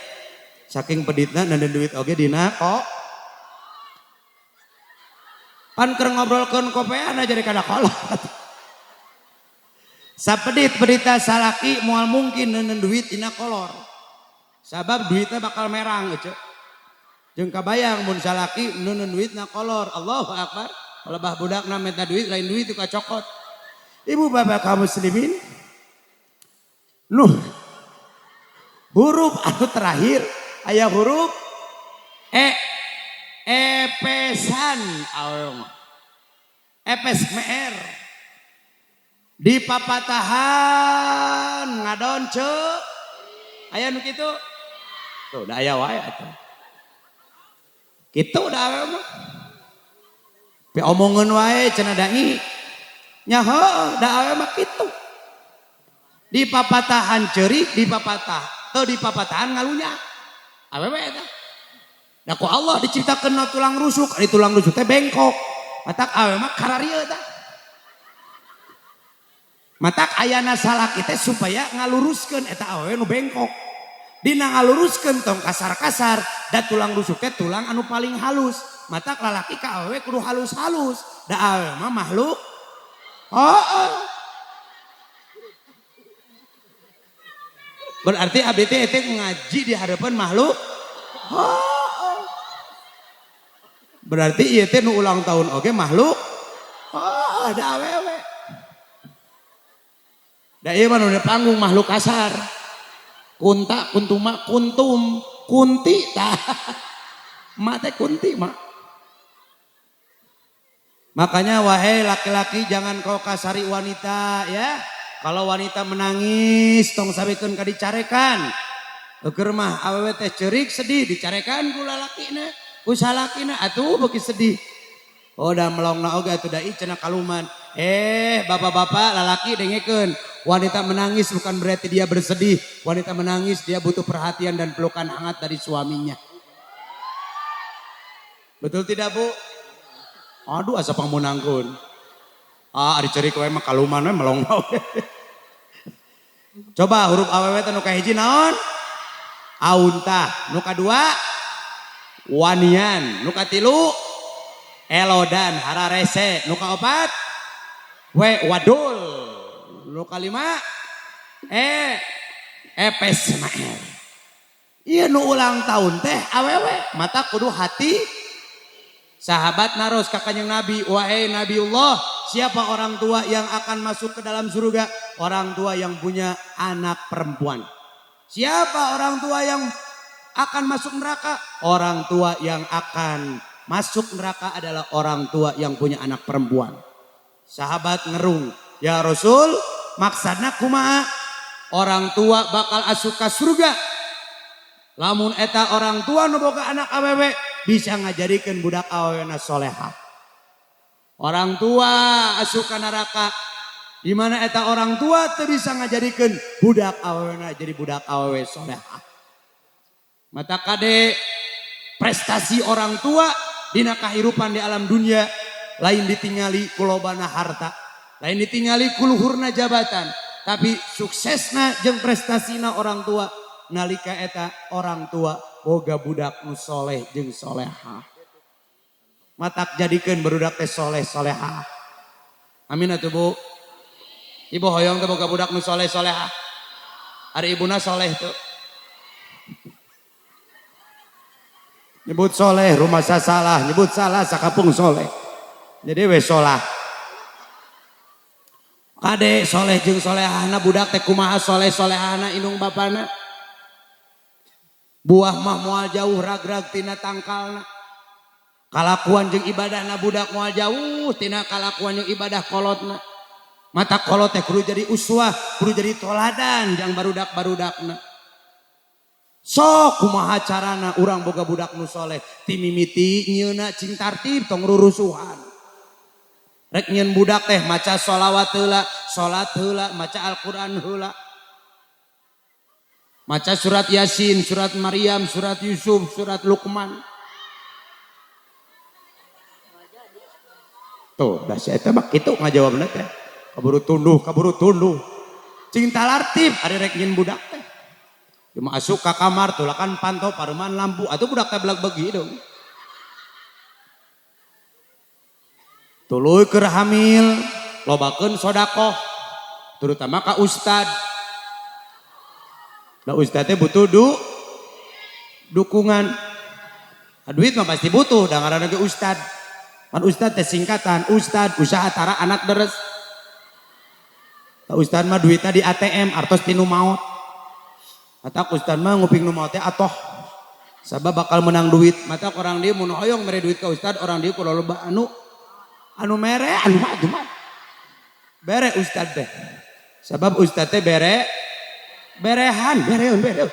Saking peditna nenden duit oge dina kok. Pan keur ngobrolkeun kopeana jadi kada kolot. Sapedit-pedita salaki moal mungkin nenden duit dina kolor. Sabab duitnya bakal merang ece. Jeung kabayang mun salaki nenden duit na kolor. Allahu akbar. Palebah budakna minta duit lain duit ka cokot. Ibu bapak kaum muslimin. Nuh. Huruf anu terakhir aya huruf E. Epesan awewe mah. Epes meer. Di papatahan ngadon ceuk. Aya nu kitu? Tuh da aya wae atuh. Kitu da awewe mah. Pi omongeun wae cenah dai. Nya heuh da awewe mah kitu. Di papatahan ceurik, di papatah, teu di papatahan ngalunya. Awewe eta. Da ku Allah diciptakeun na tulang rusuk, ari tulang rusuk teh bengkok. Matak awewe mah kararieu tah. Matak ayana salaki teh supaya ngaluruskeun eta awewe nu bengkok. Dina ngaluruskeun tong kasar-kasar, da tulang rusuk teh tulang anu paling halus. Matak lalaki ka awewe kudu halus-halus. Da awewe mah makhluk. Heeh. Berarti abdi teh eta ngaji di hadapan makhluk. Heeh. Berarti ieu teh nu ulang tahun oge makhluk. Oh, da awewe. Da ieu mah nu panggung makhluk kasar. Kunta, kuntuma, kuntum, kunti tah. Ma teh kunti ma. Makanya wahai laki-laki jangan kau kasari wanita ya. Kalau wanita menangis tong sabikeun ka dicarekan. Eueur mah awewe teh ceurik sedih dicarekan ku lalakina. Ku salakina atuh beuki sedih. Oh da melongna oge atuh da cenah kaluman. Bapak-bapak lalaki dengekeun. Wanita menangis bukan berarti dia bersedih. Wanita menangis dia butuh perhatian dan pelukan hangat dari suaminya. Betul tidak Bu? Aduh asa pangmunangkeun. Ah ari ceurik we mah kaluman we melongna oge. Coba huruf awewe teh nu kahiji naon? Auntah. Nu kadua wanian, nu katilu elodan hararese, nu kaopat we wadul, nu kalima e epes maer. Ieu nu ulang tahun teh awewe mata kudu hati. Sahabat naros ka Kanjeng Nabi, wahai Nabiullah, siapa orang tua yang akan masuk ke dalam surga? Orang tua yang punya anak perempuan. Siapa orang tua yang akan masuk neraka? Orang tua yang akan Masuk neraka adalah orang tua yang punya anak perempuan. Sahabat ngerung, ya Rasul, maksudna kumaha? Orang tua bakal asup ka surga. Lamun eta orang tua nu boga anak awewe bisa ngajadikeun budak awewena soleha. Orang tua asup ka neraka di mana eta orang tua teu bisa ngajadikeun budak awewena jadi budak awewe soleha. Mata kade prestasi orang tua dina kahirupan di alam dunia lain ditingali ku lobana harta, lain ditingali ku luhurna jabatan, tapi suksesna jeung prestasina orang tua nalika eta orang tua boga budak nu soleh jeung soleha. Matak jadikeun barudak teh soleh soleha. Amin atuh Bu. Ibu hoyong teh boga budak nu soleh soleha. Ari ibuna soleh tuh. Nyebut soleh rumah salah, nyebut salah sakapung soleh. Jadi we solah. Kade soleh jeung solehahna budak teh kumaha soleh solehahna indung bapana. Buah mah moal jauh ragrag tina tangkalna. Kalakuan jeung ibadahna budak moal jauh tina kalakuan jeung ibadah kolotna. Mata kolot teh kudu jadi uswah, kudu jadi toladan jang barudak-barudakna. Sok kumaha carana urang boga budak nu soleh ti mimiti nyieuna cing tartib tong rurusuhan. Rek nyieun budak teh maca sholawat heula, salat heula, maca Al-Qur'an heula. Maca surat Yasin, surat Maryam, surat Yusuf, surat Luqman. Tuh, dah si eta mah kitu ngajawabna teh. Kaburu tunduh, kaburu tunduh. Cing talartib ari rek nyieun budak teh. Cuma asup ka kamar tulakan pantau paruman lampu atuh budak teh belag begi dong. Tuluy keur hamil lobakeun sodakoh terutama ka ustad. Da ustad teh butuh dukungan. Duit mah pasti butuh da ngaranna ge ustad. Pan ustad teh singkatan ustad usaha tara anak deres. Da ustad mah duitna di ATM artos tinu maot. Mata ustad mah nguping nu maot teh atoh. Sabab bakal menang duit. Mata orang dia mun hoyong mere duit ka ustad, orang dia kudu loba anu mere anu mah atuh mah. Bere ustad teh. Sabab ustad teh bere berehan, bereun bereun.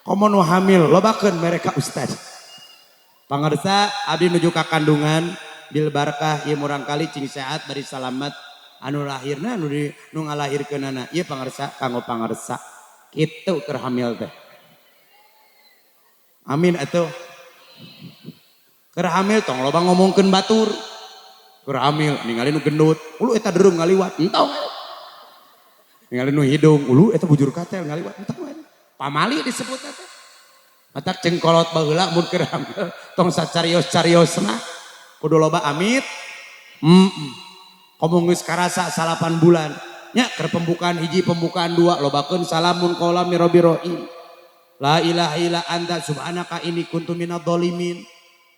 Komo nu hamil lobakeun mere ka ustad. Pangersa abdi nuju ka kandungan bil barkah ieu murang kali cing sehat bari salamet anu lahirna anu di nu ngalahirkeunana ieu pangersa kanggo pangersa. Kitu keur hamil teh. Amin atuh. Keur hamil tong loba ngomongkeun batur. Keur hamil ningali nu gendut, ulu eta dereum ngaliwat, entong. Ningali nu hidung, ulu eta bujur katel ngaliwat, entong. Pamali disebutna teh. Matak jeung kolot baheula mun keur hamil tong sacarios-cariosna kudu loba amit. Komo geus karasa 8 bulan. Nya keur pembukaan hiji, pembukaan dua, lobakeun salamun qaulam min rabbir rahim. La ilaha illa anta subhanaka inni kuntu minadh dhalimin.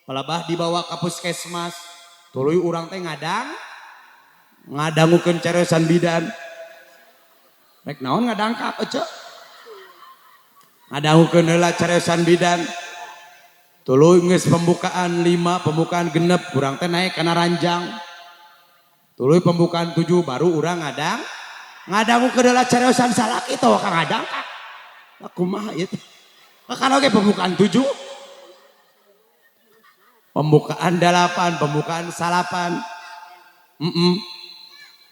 Palabah dibawa ka puskesmas, tuluy urang teh ngadangukeun caresan bidan. Rek naon ngadangkap ece? Ngadangukeun heula caresan bidan. Tuluy geus pembukaan 5, pembukaan 6, urang teh naik kana ranjang. Tuluy pembukaan 7 baru urang ngadangukeun heula caresan salaki teh ka ngadangkap. Lah kumaha ieu teh? Kan oge pembukaan 7. Pembukaan 8, pembukaan 9.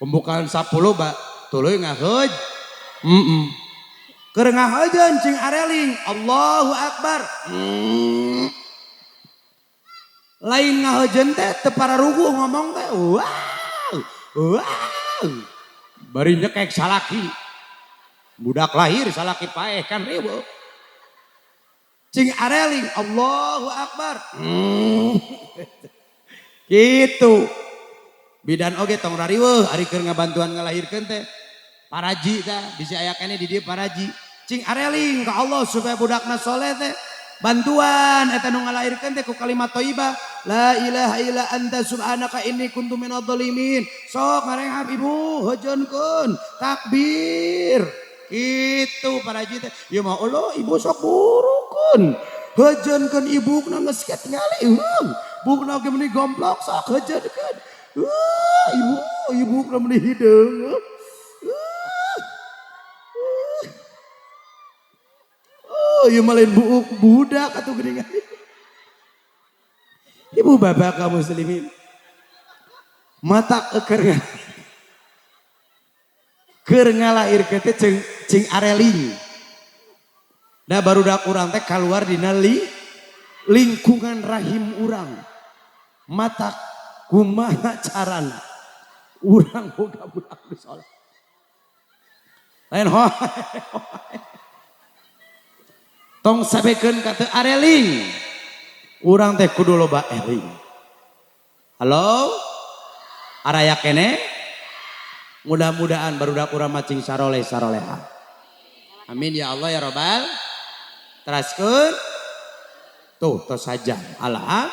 Pembukaan 10 ba tuluy ngaheuj. Keur ngaheujeun cing areling, Allahu Akbar. Lain ngaheujeun teh teu pararuguh ngomong teh. Wow. Wow. Bari nyekek salaki. Budak lahir salaki paeh kan riweuh. Cing areling Allahu Akbar. Gitu. Bidan oge tong rariweuh ari keur ngabantuan ngalahirkeun teh. Paraji tah bisi aya keneh di dieu paraji. Cing areling ka Allah supaya budakna soleh teh. Bantuan eta nu ngalahirkeun teh ku kalimat thayyibah. La ilaha illa anta subhanaka inni kuntu minadh dhalimin. Sok ngarenghap ibu heujeunkeun takbir. Gitu paraji teh. Ieu mah Allah ibu sok burukeun. Heujeunkeun ibukna geus katingali. Buukna oge meuni gomplok sok heujeunkeun. Ibu, ibukna meuni hideung. Oh, ieu mah lain buuk budak atuh geuningan. Ibu bapak kaum muslimin. Mata keur ngalahirkeun teh cing areling. Da barudak urang teh kaluar dina lingkungan rahim urang. Mata kumaha carana urang boga budak nu soleh. Lain hoy. Tong sabekeun ka teu areling. Urang teh kudu loba eling. Halo? Araya kene? Mudah-mudahan barudak urang macing saroleh saroleha. Amin ya Allah ya Rabbal. Teraskeun. Tuh tos sajam. Alah.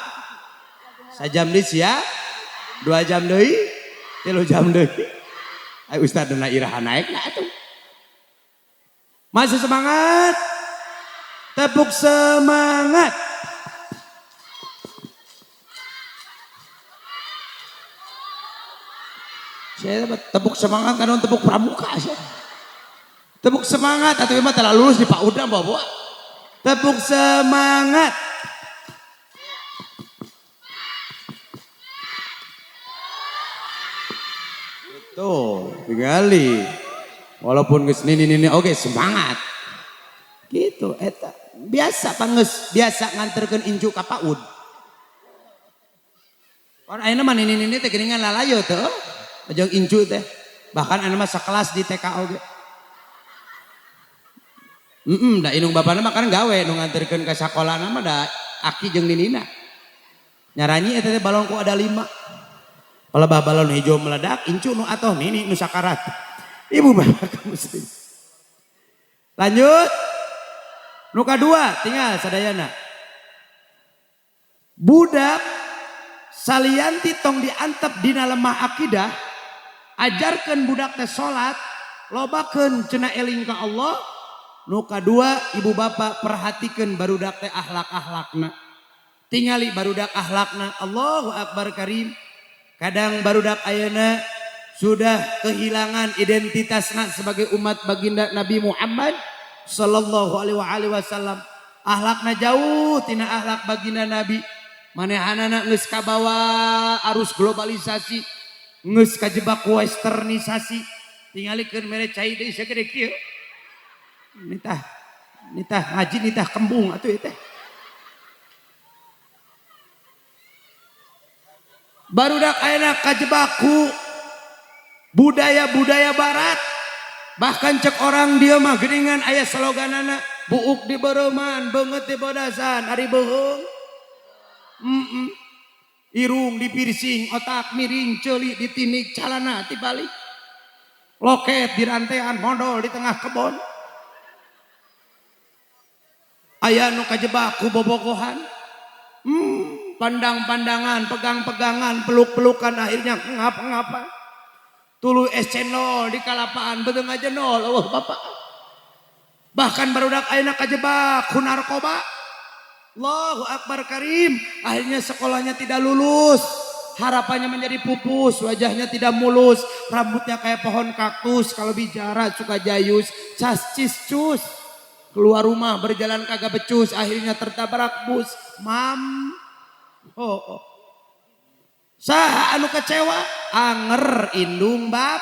Sajam deui sia. 2 jam deui, 3 jam deui. Ayo ustaz dina iraha naik na atuh. Masih semangat? Tepuk semangat. Saya tepuk semangat kan tepuk pramuka saya. Tepuk semangat atau memang telah lulus di Pak Udang bawa. Tepuk semangat. Tuh, tingali. Walaupun geus nini-nini oke semangat. Gitu eta. Biasa pangeus, biasa nganterkeun incu ka PAUD. Pan ayeuna mah nini-nini teh geuningan lalayo teh. Jeung incu teh. Bahkan ayeuna mah sakelas di TK oge. Da indung bapana mah kan gawe nu nganterkeun ka sakolana mah da aki jeung ninina. Nyaranyi eta teh balonku ada 5. Palebah balon hijau meledak, incu nu atoh nini nu sakarat. Ibu bapak kaum muslim. Lanjut. Nu kadua tinggal sadayana. Budak salianti tong diantep dina lemah akidah, ajarkeun budak teh salat, lobakeun cenah eling ka Allah. Nu kadua ibu bapak perhatikeun barudak teh akhlak-akhlakna. Tingali barudak akhlakna, Allahu akbar karim. Kadang barudak ayeuna sudah kehilangan identitasna sebagai umat baginda Nabi Muhammad sallallahu alaihi wasallam. Akhlakna jauh tina akhlak baginda Nabi. Manehanana geus kabawa arus globalisasi, geus kajebak westernisasi. Tingalikeun mere cai deui sagede kieu. Nitah, nitah ngaji nitah kembung atuh ieu teh. Barudak ayeuna kajebak ku budaya-budaya barat. Bahkan cek orang dia mah geuningan aya sloganana buuk di bereuman, beungeut di bodasan, ari beuheung. Irung di piercing, otak miring, ceuli ditinik, calana tibalik. Loket di rantean, mondol di tengah kebon. Aya nu kajebak ku bobogohan. Pandang-pandangan, pegang-pegangan, peluk-pelukan, akhirnya ngap-ngapan. Tuluy es cendol di kalapaan, beuteung aja nol, eueuh bapak. Bahkan barudak ayeuna kajebak ku narkoba. Allahu akbar karim, akhirnya sekolahnya tidak lulus. Harapannya menjadi pupus, wajahnya tidak mulus, rambutnya kayak pohon kaktus, kalau bicara suka jayus, cas cis cus. Keluar rumah berjalan kagak becus, akhirnya tertabrak bus. Mam. Oh, oh. Saha anu kecewa? Anger indung bap.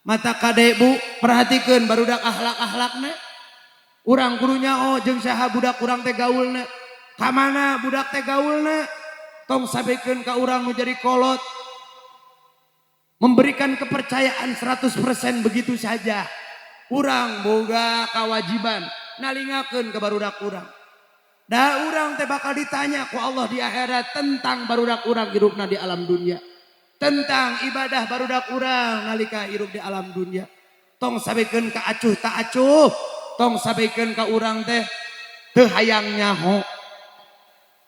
Mata kade bu, perhatikeun barudak akhlak-akhlakna. Urang kudu nyao jeung saha budak urang teh gaulna. Ka mana budak teh gaulna? Tong sabekeun ka urang nu jadi kolot. Memberikan kepercayaan 100% begitu saja. Urang boga kewajiban nalingakeun ka barudak urang. Da urang teh bakal ditanya ku Allah di akhirat tentang barudak urang hirupna di alam dunia. Tentang ibadah barudak urang nalika hirup di alam dunia. Tong sabekeun ka acuh tak acuh, tong sabekeun ka urang teh teu hayang nyaho.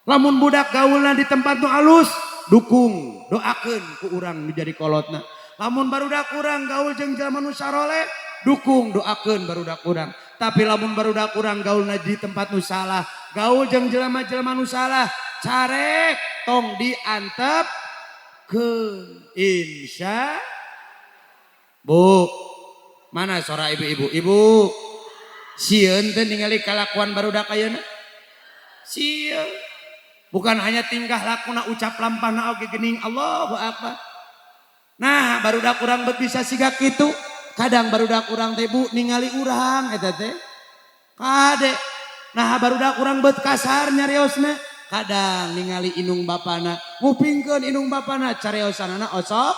Lamun budak gaulna di tempat nu alus, dukung, doakeun ku urang nu jadi kolotna. Lamun barudak urang gaul jeung jalma nu saroleh, dukung, doakeun barudak urang. Tapi lamun barudak urang gaulna di tempat nu salah, gaul jeung jelema-jelema nu salah, carek tong diantep ke insya. Bu, mana suara ibu-ibu? Ibu, sieun teh ningali kalakuan barudak ayeuna? Sieun. Bukan hanya tingkah lakuna, ucap lampahna oge geuning, Allahu Akbar. Nah, barudak urang bet bisa siga kitu. Kadang barudak urang teh, Bu, ningali urang eta teh. Kade. Nah, barudak urang bet kasar nyariosna. Kadang ningali indung bapana, ngupingkeun indung bapana cariosanana osok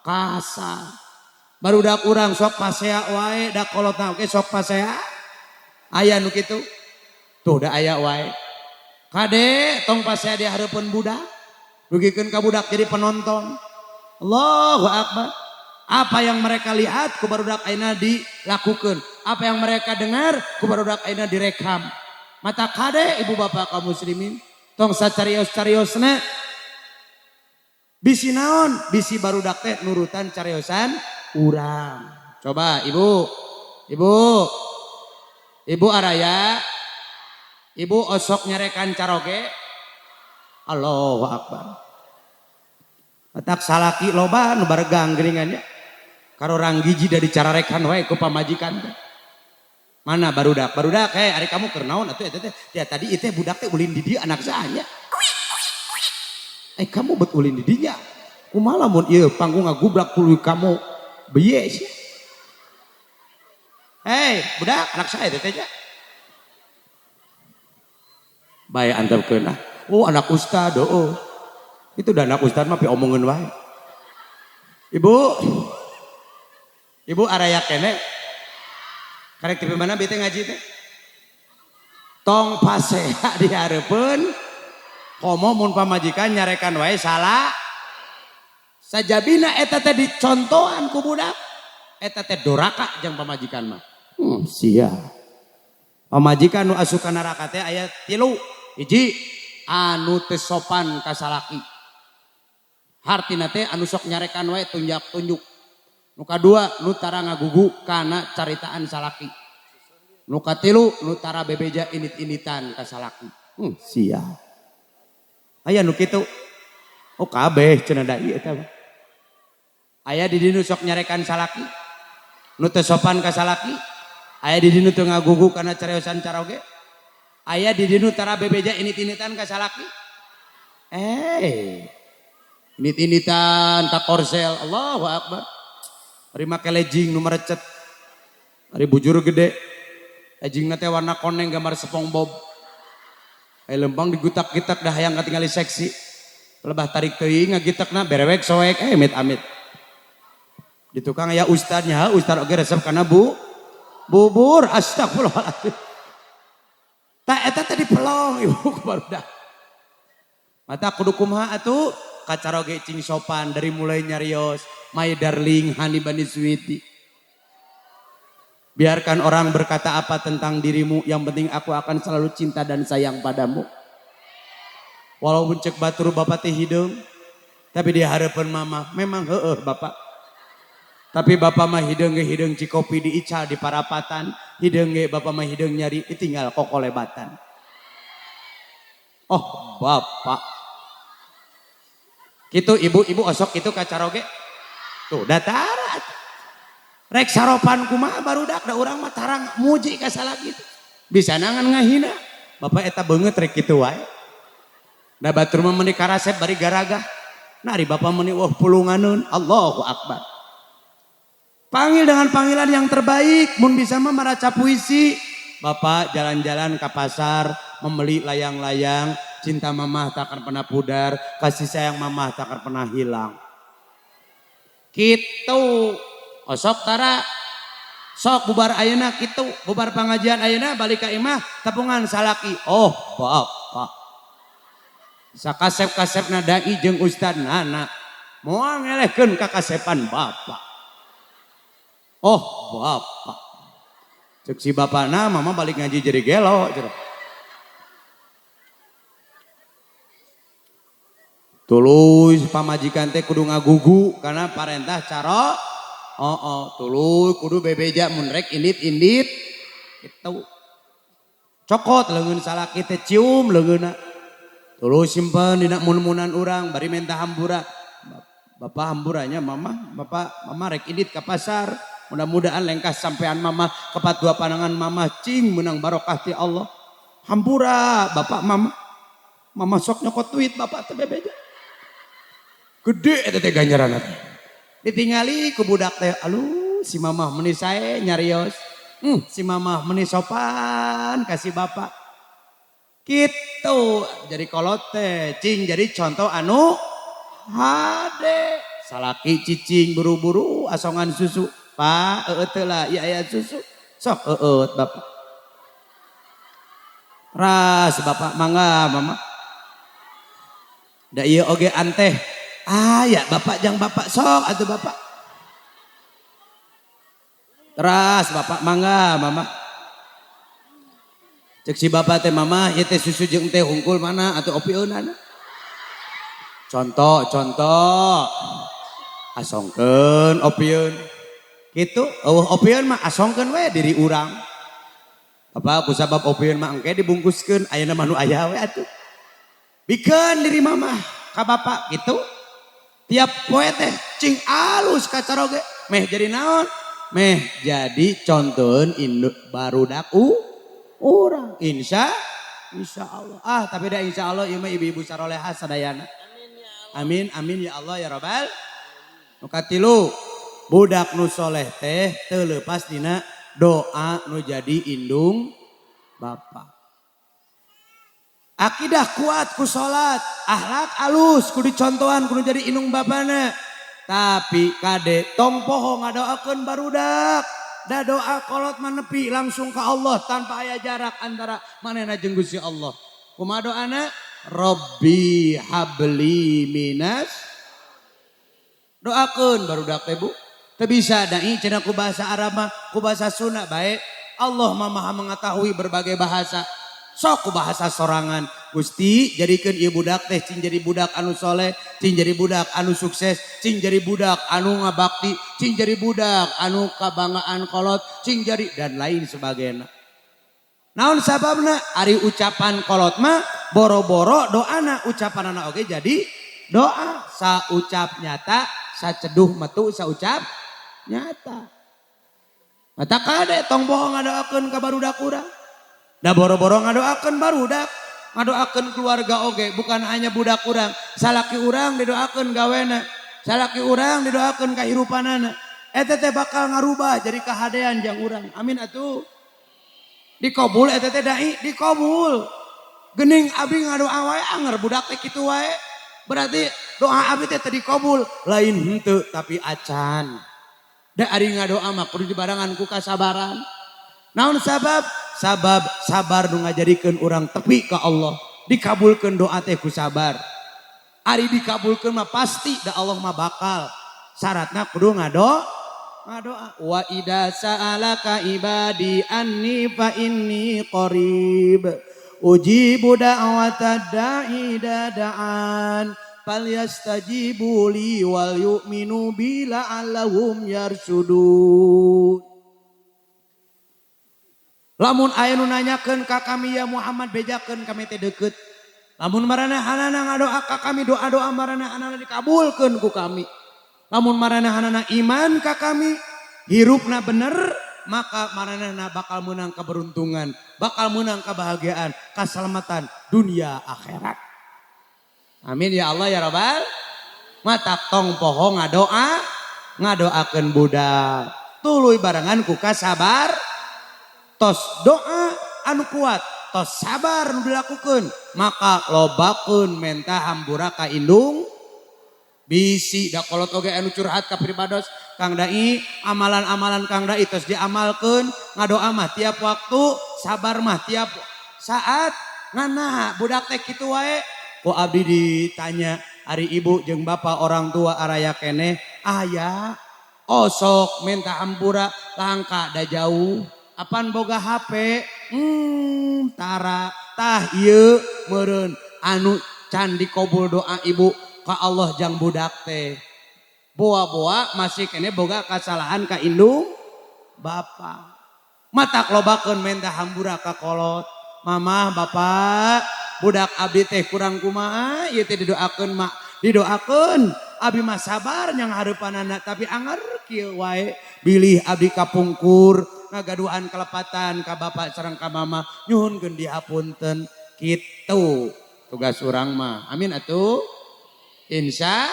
kasar. Barudak urang sok pasea wae, da kolotna oge sok pasea. Aya nu kitu? Tuh da aya wae. Kade tong pasea di hareupeun budak. Dugikeun ka budak jadi penonton. Allahu Akbar. Apa yang mereka lihat ku barudak ayeuna dilakukeun. Apa yang mereka dengar ku barudak ayeuna direkam. Mata kade ibu bapak kaum muslimin, tong sacarios-cariosna, bisi naon, bisi barudak teh nurutan cariosan urang. Coba ibu, ibu, ibu araya, ibu osok nyarekan caroge. Allahu Akbar. Matak salaki loba nu baregang geuningan nya. Karorang giji dari cararekan wae ku pamajikan teh. Mana barudak? Barudak, hei, ari kamu keur naon atuh eta teh? Ya tadi itu budak teh ulin di dieu anak saha? Eh, kamu bet ulin di dinya. Kumaha lamun ieu panggung ngagubrak tuluy kamu beye sih. Hei, budak, anak saya teh nya. Bae antepkeun ah. Oh, anak ustad, oh. Itu udah anak ustad mah omongan wae. Ibu, ibu araya kene. Karek tipe mana bete ngaji teh? Tong pasea di hareupeun, komo mun pamajikan nyarekan wae salah. Sajabina eta teh dicontohan ku budak. Eta teh doraka jeung pamajikan mah. Sia. Pamajikan nu asup ka neraka teh aya tilu. Hiji, anu teu sopan ka salaki. Hartina teh anu sok nyarekan wae tunjak tunjuk. Nu kadua, nu tara ngagugu kana caritaan salaki. Nu katilu, nu tara bebeja init-initan ka salaki. Sia. Aya nu kitu. Oh, kabeh cenah da ieu eta mah. Aya di dieu nu sok nyarekan salaki. Nu teu sopan ka salaki. Aya di dieu nu teu ngagugu kana cariosan caroge. Aya di dieu nu tara bebeja init-initan ka salaki. Eh. Init-initan ka korsel. Allahu Akbar. Ari make legging nu merecet. Ari bujur gede. Leggingna teh warna koneng gambar SpongeBob. Ai lempang digutak-gitak dah hayang katingali seksi. Lebah tarik teuing ngagitakna berewek soek eh amit-amit. Di tukang aya ustadnya, ustad oge resep kana bu bubur, astagfirullahaladzim. Tak eta teh dipelong ibu barudak. Mata kudu kumaha atuh? Kacaroge cing sopan dari mulai nyarios, my darling, honey bunny sweetie. Biarkan orang berkata apa tentang dirimu, yang penting aku akan selalu cinta dan sayang padamu. Walaupun cek batur bapak teh hideung, tapi di harapan mama memang heeh bapak. Tapi bapak mah hideung ge hideung cikopi diical di parapatan, hideung ge bapak mah hideung nyari ditinggal kokolebatan. Oh, bapak. Gitu ibu-ibu osok gitu kacaroge. Tuh datara. Rek saropan kumaha barudak da urang mah tarang muji ka salaki. Bisa nangan ngahina. Bapak eta beungeut rek kitu wae. Da batur mah meuni karasep bari garagah. Nah, ari bapak meuni wah pulunganeun. Allahu Akbar. Panggil dengan panggilan yang terbaik, mun bisa mah maraca puisi. Bapak jalan-jalan ke pasar, membeli layang-layang, cinta mamah tak akan pernah pudar, kasih sayang mamah tak akan pernah hilang. Gitu. Osok tara sok bubar ayeuna kitu, bubar pengajian ayeuna balik ka imah tepungan salaki. Oh, bapak. Sakasep-kasepna dai jeung ustad nana. Moal ngelehkeun ka kasepan bapak. Oh, bapak. Cek si bapakna mama balik ngaji jadi gelo. Tuluy pamajikan teh kudu ngagugu karena parentah caro. Oh, oh, tuluy kudu bebeja mun rek indit-indit. Itu. Cokot leungeun salaki teh cium leungeunna. Tuluy simpen dina mun-munan urang bari menta hampura. Bapak hamburanya mama, bapak mama rek indit ka pasar. Mudah-mudahan lengkah sampean mama kepat dua pandangan mama cing menang barokah ti Allah. Hampura bapak mama. Mama sok nyokot duit bapak teh bebeja. Gede eta teh ganjaran teh. Ditingali ku budak teh, aduh si mama meni sae nyarios. Si mama meni sopan kasih bapak. Gitu jadi kolot teh cing jadi contoh anu hade. Salaki cicing buru-buru asongan susu. Pak eueut teu lah ieu aya susu. Sok eueut bapak. Ras bapak mangga mama. Da ieu oge anteh. Aya bapak jang bapak sok atuh bapak. Teras bapak mangga mama. Cek si bapak teh mama ieu teh susu jeung teh hungkul mana atuh opieunana. Contoh contoh. Asongkeun opieun. Kitu eueuh opieun mah asongkeun we diri urang. Bapak ku sabab opieun mah engke dibungkuskeun ayeuna mah nu aya we atuh. Bikeun diri mama ka bapak gitu. Tiap poe teh cing alus kacaroge meh jadi naon? Meh jadi contoheun induk barudak urang. Insya Allah. Ah tapi da insya Allah ieu mah ibu-ibu saroleha sadayana. Amin amin ya Allah ya rabbal. Nu katilu budak nu soleh teh teu leupas dina doa nu jadi indung bapak. Akidah kuat ku salat, akhlak alus ku dicontohan kudu jadi indung bapana. Tapi kade tong poho ngadoakeun barudak. Da doa kolot mah nepi langsung ka Allah tanpa aya jarak antara manehna jeung Gusti Allah. Kumaha doana? Rabbi habli minas. Doakeun barudak teh Bu. Teu bisa dai cenah ku bahasa Arab mah, ku bahasa Sunda bae. Allah mah maha mengetahui berbagai bahasa. Sok ku bahasa sorangan. Gusti jadikeun ieu budak teh cing jadi budak anu soleh, cing jadi budak anu sukses, cing jadi budak anu ngabakti, cing jadi budak anu kabanggaan kolot, cing jadi dan lain sebagainya. Naon sababna? Ari ucapan kolot mah boro-boro doana ucapanana oge jadi doa. Saucap nyata, saceduh metu saucap nyata. Mata kade tong bohong ngadoakeun ka barudak urang. Da boro-boro ngadoakeun barudak, ngadoakeun keluarga oge, bukan hanya budak urang, salaki urang didoakeun gawena, salaki urang didoakeun kahirupanana. Eta teh bakal ngarubah jadi kahadean jang urang. Amin atuh. Dikabul eta teh dai, dikabul. Gening abi ngadoa wae anger budak teh kitu wae. Berarti doa abi teh teu dikabul, lain henteu tapi acan. Da ari ngadoa mah kudu dibarengan ku kasabaran. Naon sabab? Sabab sabar nu ngajadikeun urang tepi ka Allah. Dikabulkeun doa teh ku sabar. Ari dikabulkeun mah pasti da Allah mah bakal. Syaratna kudu ngadoa. Wa idza sa'alaka ibadi anni fa inni qarib. Ujibu da'watad da'i da'an. Falyastajibu li wal yu'minu bi la'allahum yarsudun. Lamun aya nu nanyakeun ka kami ya Muhammad bejakeun kami teh deukeut. Lamun maranehanana ngadoa ka kami doa-doa maranehanana dikabulkeun ku kami. Lamun maranehanana iman ka kami hirupna bener maka maranehna bakal menang keberuntungan, bakal menang kebahagiaan, keselamatan dunia akhirat. Amin ya Allah ya Rabbal. Mata tong poho ngadoa, ngadoakeun budak. Tuluy barengan ku kasabar. Tos doa anu kuat, tos sabar nu dilakukeun, maka lobakeun menta hampura ka indung. Bisi da kolot oge anu curhat ka pribados Kang Dai, amalan-amalan Kang Dai tos diamalkeun, ngadoa mah tiap waktu, sabar mah tiap saat. Ngana budak teh kitu wae. Ku abdi ditanya ari ibu jeung bapak orang tua araya keneh aya osok minta hampura langka da jauh. Apan boga HP? Tara tah ieu meureun anu can dikabul doa ibu ka Allah jang budak teh. Boa-boa masih kene boga kasalahan ka indung bapa. Matak lobakeun menta hampura ka kolot. Mamah, bapak, budak abdi teh kurang kumaha ieu teh didoakeun mak, didoakeun abi mah sabar nyang hareupanana, tapi anger kieu wae bilih abdi kapungkur ngagaduhan kelepatan ka bapak sareng ka mama, nyuhunkeun dihapunten. Kitu tugas urang mah. Amin atuh. Insya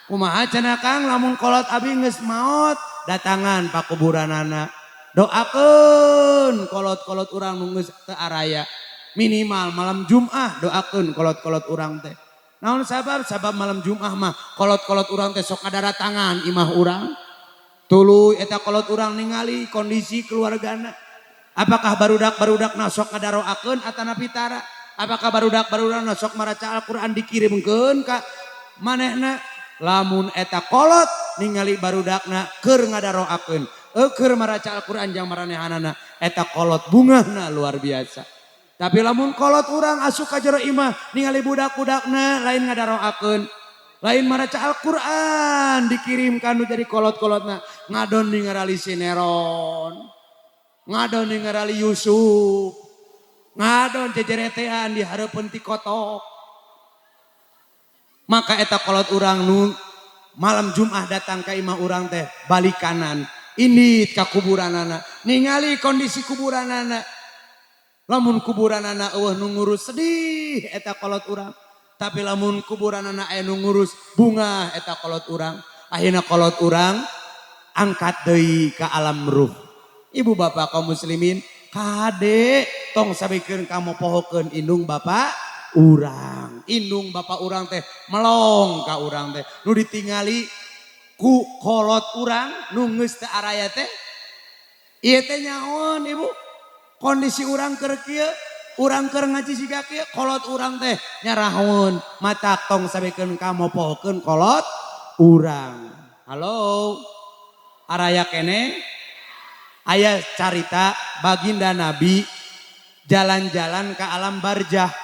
kumaha cenah Kang lamun kolot abi geus maot, datangan pakuburanana, doakeun kolot-kolot urang nu geus teu araya. Minimal malam Jum'ah doakeun kolot-kolot urang teh. Naon sabab? Sabab malam Jum'ah mah kolot-kolot urang teh sok ngadaratangan imah urang. Tuluy eta kolot urang ningali kondisi keluargana. Apakah barudak-barudakna sok ngadaroakeun atanapi tara? Apakah barudak-barudakna sok maraca Al-Qur'an dikirimkeun ka manehna? Lamun eta kolot ningali barudakna keur ngadaroakeun, keur maraca Al-Qur'an jang maranehanana, eta kolot bungahna luar biasa. Tapi lamun kolot urang asup ka jero imah ningali budak-budakna lain ngadaroakeun, lain maraca Al-Qur'an dikirimkan nu jadi kolot-kolotna ngadon ningali sineron, ngadon ningali Yusuf, ngadon jejeretean di hareupeun ti kotok. Maka eta kolot urang nu malam Jum'ah datang ka imah urang teh balik kanan, indit ka kuburanana, ningali kondisi kuburanana. Lamun kuburanana eueuh nu ngurus sedih eta kolot urang. Tapi lamun kuburanana aya nu ngurus bungah eta kolot urang. Akhirna kolot urang angkat deui ka alam ruh. Ibu bapak kaum muslimin, kade tong sabikeun kamu pohokeun indung bapak urang. Indung bapak urang teh melong ka urang teh. Nu ditingali ku kolot urang nu geus teu araya teh. Ieu teh nyaon ibu? Kondisi urang keur kieu, urang keur ngaji siga kieu, kolot urang teh nyarahun. Matak tong sabikeun kamu pohokeun kolot urang. Halo. Araya kene aya carita baginda Nabi jalan-jalan ke alam barjah.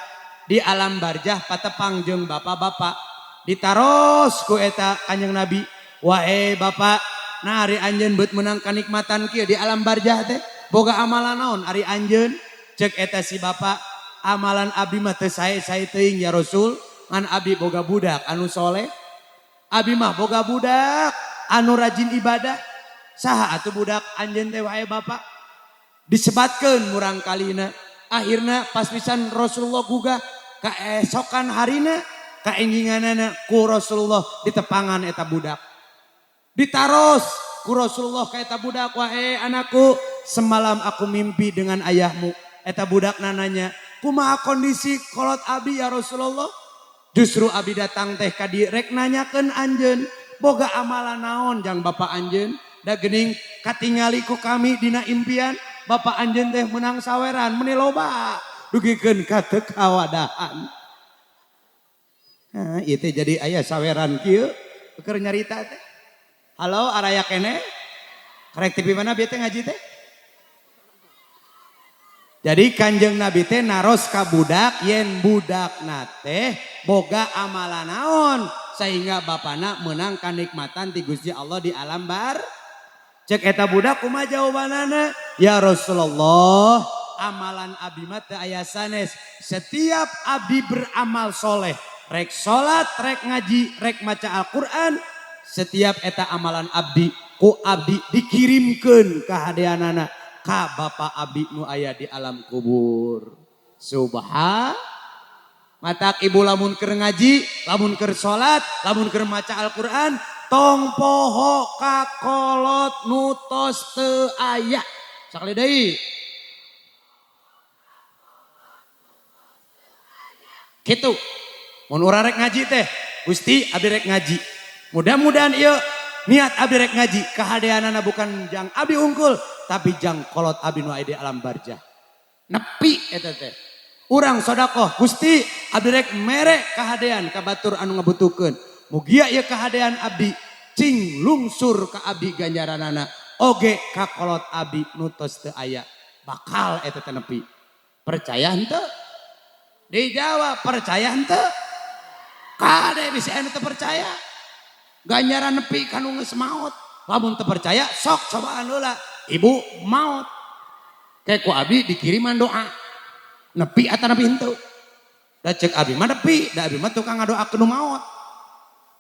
Di alam barjah patepang jeung bapak-bapak. Ditaros ku eta Kanjeng Nabi, "Wahai bapak, nah ari anjeun beut meunang kanikmatan kieu di alam barjah teh, boga amalan naon ari anjeun?" Cek eta si bapak, "Amalan abdi mah teu sae-sae teuing ya Rasul, ngan abdi boga budak anu soleh. Abi mah boga budak anu rajin ibadah." "Saha atuh budak anjeun teh wahai bapak?" Disebatkeun murang kalina. Akhirna pas pisan Rasulullah gugah keesokan harina kaengginganana ku Rasulullah ditepangan eta budak. Ditaros ku Rasulullah ka eta budak, "Wahai anakku, semalam aku mimpi dengan ayahmu." Eta budak nanya, "Kumaha kondisi kolot abi ya Rasulullah? Justru abi datang teh ka dieu rek nanyakeun anjeun, boga amalan naon jang bapak anjeun? Da geuning katingali ku kami dina impian bapak anjeun teh menang saweran meni loba dugikeun ka teu kawadahan." Nah, ieu teh jadi aya saweran kieu keur nyarita teh. Halo, araya kene? Karek TV mana bieu teh ngaji teh? Jadi Kanjeng Nabi teh naros ka budak yen budakna teh boga amalan naon sehingga bapana menang kanikmatan ti Gusti Allah di alam bar. Cek eta budak kumaha jawabanana? "Ya Rasulullah, amalan abdi mah teu aya sanes. Setiap abdi beramal soleh, rek salat, rek ngaji, rek maca Al-Qur'an, setiap eta amalan abdi ku abdi dikirimkeun ka hadeanana ka bapa abdi nu aya di alam kubur." Subhan. Matak ibu lamun keur ngaji, lamun keur salat, lamun keur maca Al-Qur'an, tong poho ka kolot nu tos teu aya. Sakali deui. Kitu. Mun urang rek ngaji teh, Gusti abdi rek ngaji. Mudah-mudahan ieu niat abdi rek ngaji kahadeanana bukan jang abdi unggul, tapi jang kolot abdi nu aya di alam barjah. Nepi eta teh. Urang sodakoh, Gusti abdi rek mere kahadean ka batur anu ngabutuhkeun. Mugia ieu kahadean abdi cing lungsur ka abdi ganjaranana oge ka kolot abdi nu tos teu aya. Bakal eta teh nepi. Percaya henteu? Dijawab percaya henteu? Kade bisa anu teu percaya. Ganjaran nepi ka nu geus maot. Lamun teu percaya sok cobaan heula. Ibu maot. Kayak ku abdi dikiriman doa. Nepi atanapi henteu? Da cek abi mah nepi, da abi mah tukang ngadoakeun nu maot.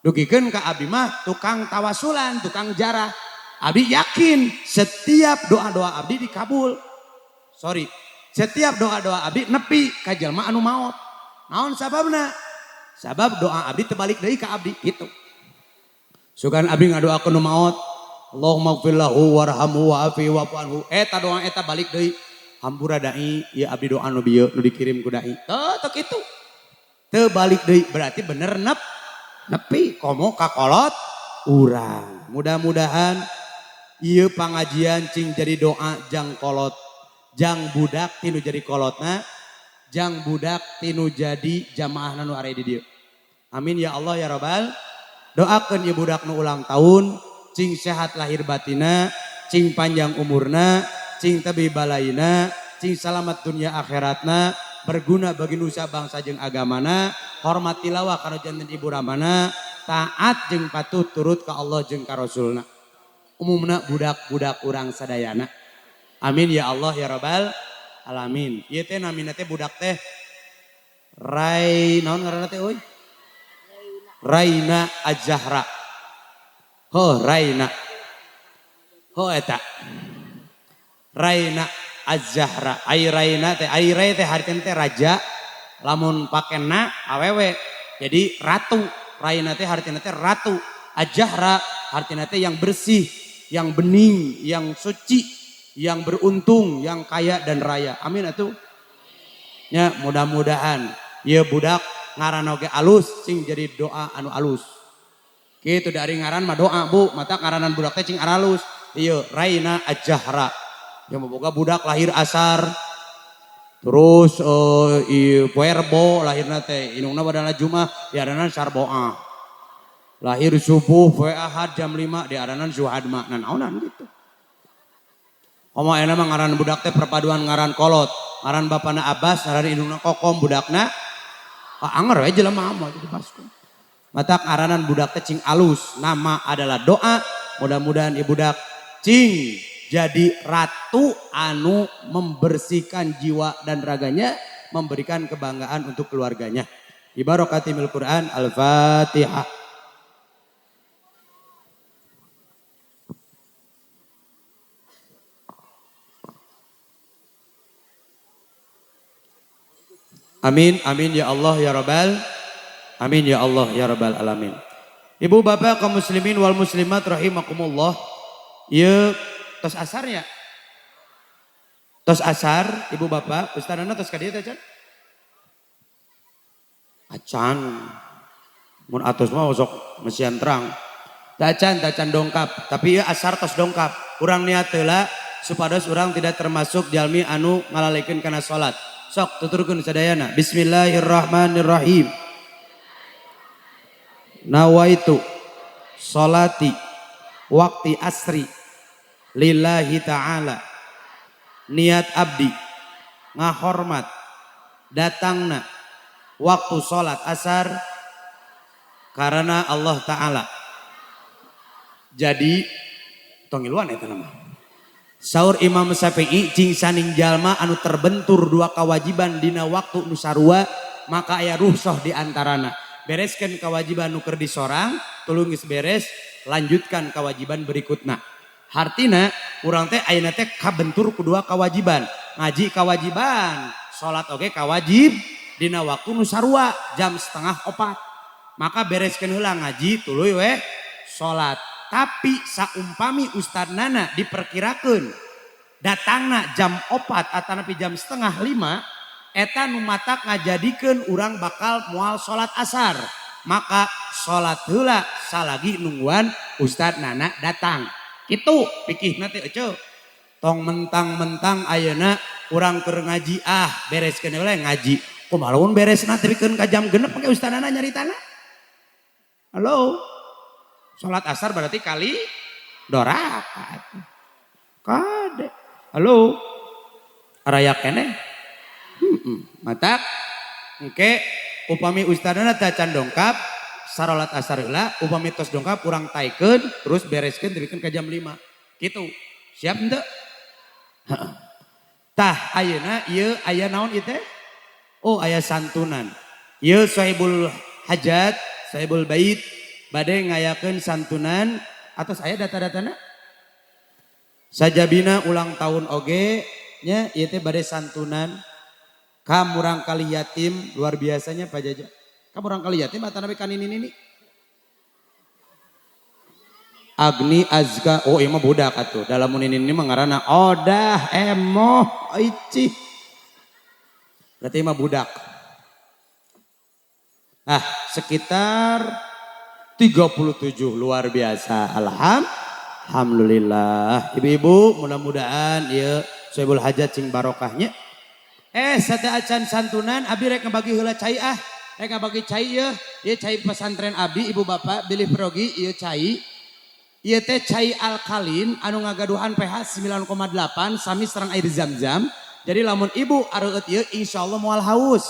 Dugikeun ka abi mah tukang tawasulan, tukang jarah. Abdi yakin setiap doa-doa abdi dikabul. Sorry, setiap doa-doa abdi nepi ka jelema anu maot. Naon sababna? Sabab doa abdi terbalik deui ka abdi gitu. Sugan abdi ngadoakeun nu maot, Allahumma ighfir lahu warhamhu wa'afi wa'fu anhu. Eta doa eta balik deui. Hampura dai, ieu abdi doa nu bieu nu dikirim ku dai. Teu teu kitu. Teu balik deui berarti bener nepi komo ka kolot urang. Mudah-mudahan ieu pangajian cing jadi doa jang kolot, jang budak tinu jadi kolotna, jang budak tinu jadi jamaahna nu aya di dieu. Amin ya Allah ya Rabbal. Doakeun ieu budak nu ulang tahun, cing sehat lahir batina, cing panjang umurna, cing tebi balaina, cing salamat dunia akhiratna, berguna bagi nusa bangsa jeung agamana, hormat tilawah kana janten ibu ramana, taat jeung patuh turut ka Allah jeung ka Rasulna. Umumna budak-budak urang sadayana. Amin ya Allah ya Rabbal alamin. Ieu teh namina teh budak teh Rai naon ngaranna teh euy? Raina Az-Zahra. Ho Raina. Ho eta. Raina Az-Zahra. Ai Raina teh ai Rai teh hartina teh raja, lamun pakena awewe. Jadi ratu. Raina teh hartina teh ratu. Az-Zahra hartina teh yang bersih, yang bening, yang suci, yang beruntung, yang kaya dan raya. Amin atuh. Ya, mudah-mudahan ieu budak ngaran oge alus cing jadi doa anu alus. Kitu dari ngaran mah doa Bu, mata ngaranan budak teh cing aralus. Ieu Raina Az-Zahra. Yang boga budak lahir asar. Terus ieu poe Rebo lahirna teh, indungna badana Jumat, diaranan Sarboah. Lahir subuh poe Ahad jam 5 diaranan Zuhadma. Nah naonan gitu. Komo ayeuna mah ngaran budak teh perpaduan ngaran kolot. Ngaran bapana Abbas, ngaran indungna Kokom, budakna anger we jelema mah jadi baskom. Mata ngaranan budak teh cing alus, nama adalah doa. Mudah-mudahan ieu budak cing jadi ratu anu membersihkan jiwa dan raganya, memberikan kebanggaan untuk keluarganya. Ibarakatimil Quran, Al-Fatihah. Amin, amin ya Allah ya Rabbal. Amin ya Allah ya Rabbal alamin. Ibu bapak kaum muslimin wal muslimat rahimakumullah. Ieu tos asar ya? Tos asar ibu bapak, ustadana tos ka dieu teh acan? Acan. Mun atos mah sok mesian terang. Tacan, tacan dongkap, tapi ieu asar tos dongkap. Urang niat heula supados urang tidak termasuk jalmi anu ngalalekeun kana salat. Sok tuturkeun sadayana. Bismillahirrahmanirrahim. Nawaitu salati waqti asri lillahi ta'ala. Niat abdi ngahormat datangna waktu salat asar karena Allah Ta'ala. Jadi tong ngiluan eta nama. Saur Imam Syafi'i cing saning jalma anu terbentur dua kewajiban dina waktu nu sarua maka aya ruhsoh di antarana. Bereskeun kewajiban nu keur disorang, tuluy geus beres, lanjutkan kewajiban berikutna. Hartina urang teh ayeuna teh kabentur ku dua kewajiban. Ngaji kewajiban, salat oge kawajib dina waktu nu sarua jam setengah opat. Maka bereskeun heula ngaji tuluy we salat. Tapi saumpami ustad nana diperkirakeun datangna jam 4 atanapi jam setengah lima, eta nu matak ngajadikeun urang bakal moal salat asar. Maka salat heula salagi nungguan ustad nana datang. Kitu pikihna teh eceu. Tong mentang-mentang ayeuna urang keur ngaji ah bereskeun heula ngaji. Kumaha lamun beresna tepikeun ka jam 6 make ustad nana nyaritana? Halo. Salat asar berarti kali doraka. Kade. Halo. Araya keneh. Matak engke upami ustadana teh can dongkap sarolat asar heula, upami tos dongkap urang taikeun terus bereskeun tepikeun ka jam 5. Kitu. Siap henteu? Heeh. Tah ayeuna ieu aya naon ieu teh? Oh, aya santunan. Ieu sahibul hajat, sahibul bait bade ngayakeun santunan atos aya data-datana. Sajabina ulang tahun oge nya ieu teh bade santunan ka murangkali yatim luar biasanya Pak Jaja. Ka murangkali yatim atanapi ka nini nini? Agni Azka, oh iya mah budak atuh. Dalam nini nini mah ngaranna Odah Emoh Ici. Berarti mah budak. Ah, sekitar 37 luar biasa. Alhamdulillah. Ibu-ibu mudah-mudahan ieu Sohibul Hajat cing barokahnya. Sateuacan santunan abi rek ngabagi heula cai ah. Rek ngabagi cai yeuh. Ieu cai pesantren abi ibu bapak bilih perogi ieu cai. Ieu teh cai alkalin anu ngagaduhan pH 9,8 sami sareng air zam-zam. Jadi lamun ibu areueut ieu insyaallah moal haus.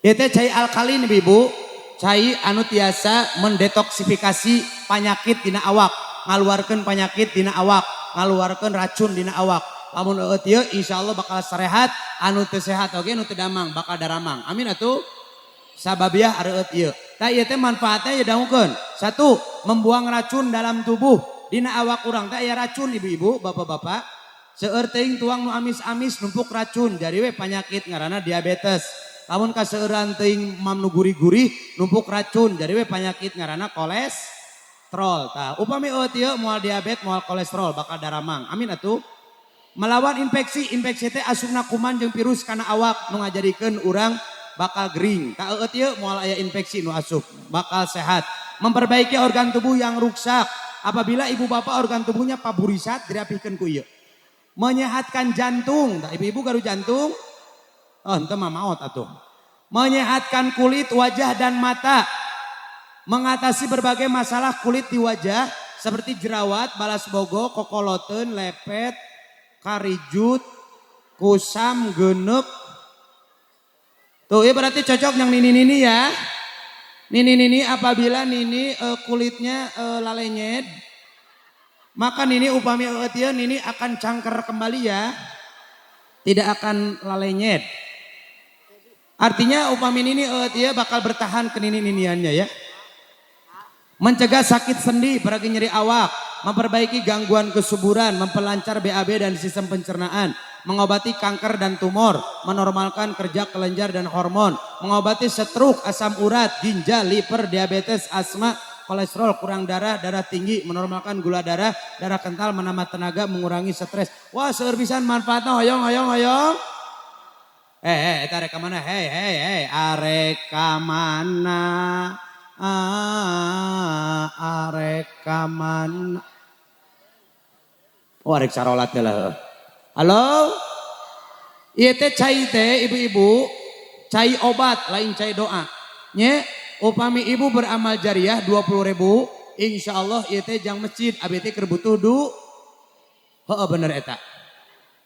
Ieu teh cai alkalin ibu, cai anu tiasa mendetoksifikasi penyakit dina awak, ngaluarkeun penyakit dina awak, ngaluarkeun racun dina awak. Lamun eueut ieu insyaallah bakal sarehat, anu teu sehat oge nu teu damang bakal daramang. Amin atuh. Sababiah areueut ieu. Tah ieu teh manfaatnya ieu dangukeun. Satu, membuang racun dalam tubuh. Dina awak urang teh aya racun ibu-ibu, bapak-bapak. Seueur teuing tuang nu amis-amis numpuk racun, jadi we penyakit ngaranna diabetes. Lamun kaseueuran teuing mam nu gurih-gurih numpuk racun, jadi we penyakit ngaranna kolesterol. Tah, upami eueut ieu moal diabetes, moal kolesterol, bakal daramang. Amin atuh. Melawan infeksi, infeksi teh asupna kuman jeung virus kana awak nu ngajadikeun urang bakal gering. Tah eueut ieu moal aya infeksi nu asup, bakal sehat. Memperbaiki organ tubuh yang rusak. Apabila ibu bapak organ tubuhnya paburisat dirapihkeun ku ieu. Menyehatkan jantung. Tah ibu-ibu gaduh jantung? Oh, henteu mah maot atuh. Menyehatkan kulit, wajah dan mata. Mengatasi berbagai masalah kulit di wajah seperti jerawat, balas bogo, kokoloteun, lepet, karijut, kusam, genek. Tuh, ya berarti cocok yang nini-nini ya. Nini-nini apabila nini kulitnya lalenyet, maka nini upami eueut ieu nini akan cangker kembali ya. Tidak akan lalenyet. Artinya upami nini eueut ieu bakal bertahan ke nini-niniannya ya. Mencegah sakit sendi, peragi nyeri awak, memperbaiki gangguan kesuburan, memperlancar BAB dan sistem pencernaan, mengobati kanker dan tumor, menormalkan kerja kelenjar dan hormon, mengobati stroke, asam urat, ginjal, liver, diabetes, asma, kolesterol, kurang darah, darah tinggi, menormalkan gula darah, darah kental, menambah tenaga, mengurangi stres. Wah, seueur pisan manfaatna, hoyong hoyong hoyong. Eta arek ka mana? Hei, hei, hei, arek ka mana? Ah, arek ka mana? Oh, arek sarolat lah. Halo? Ieu teh cai teh ibu-ibu, cai obat lain cai doa. Nya, upami ibu beramal jariah 20.000, insyaallah ieu teh jang masjid abi teh keur butuh du. Heeh bener eta.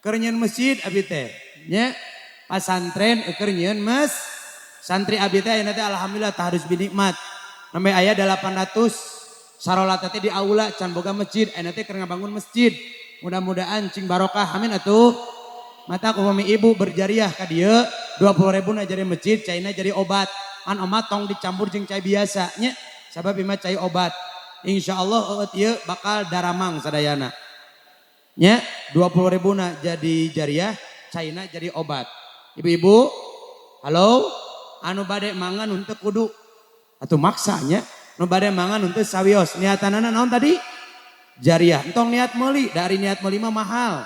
Keur nyieun masjid abi teh. Nya, pasantren keur nyieun mas. Santri abi teh ayeuna teh alhamdulillah taharus binikmat. Sampai aya 800 sarolat teh di aula can boga masjid, ayeuna teh keur ngabangun masjid. Mudah-mudahan cing barokah, amin atuh. Mata upami ibu berjariah ka dieu 20.000 na jadi masjid, caina jadi obat. An omat tong dicampur jeung cai biasa nya, sabab ieu mah cai obat. Insyaallah eueut ieu bakal daramang sadayana. Nya 20.000 na jadi jariah, caina jadi obat. Ibu-ibu, halo, anu bade mangan henteu kudu atuh maksanya, nu bade mangan henteu sawios. Niatanana naon tadi? Jariah. Entong niat meuli, dari niat meuli mah mahal.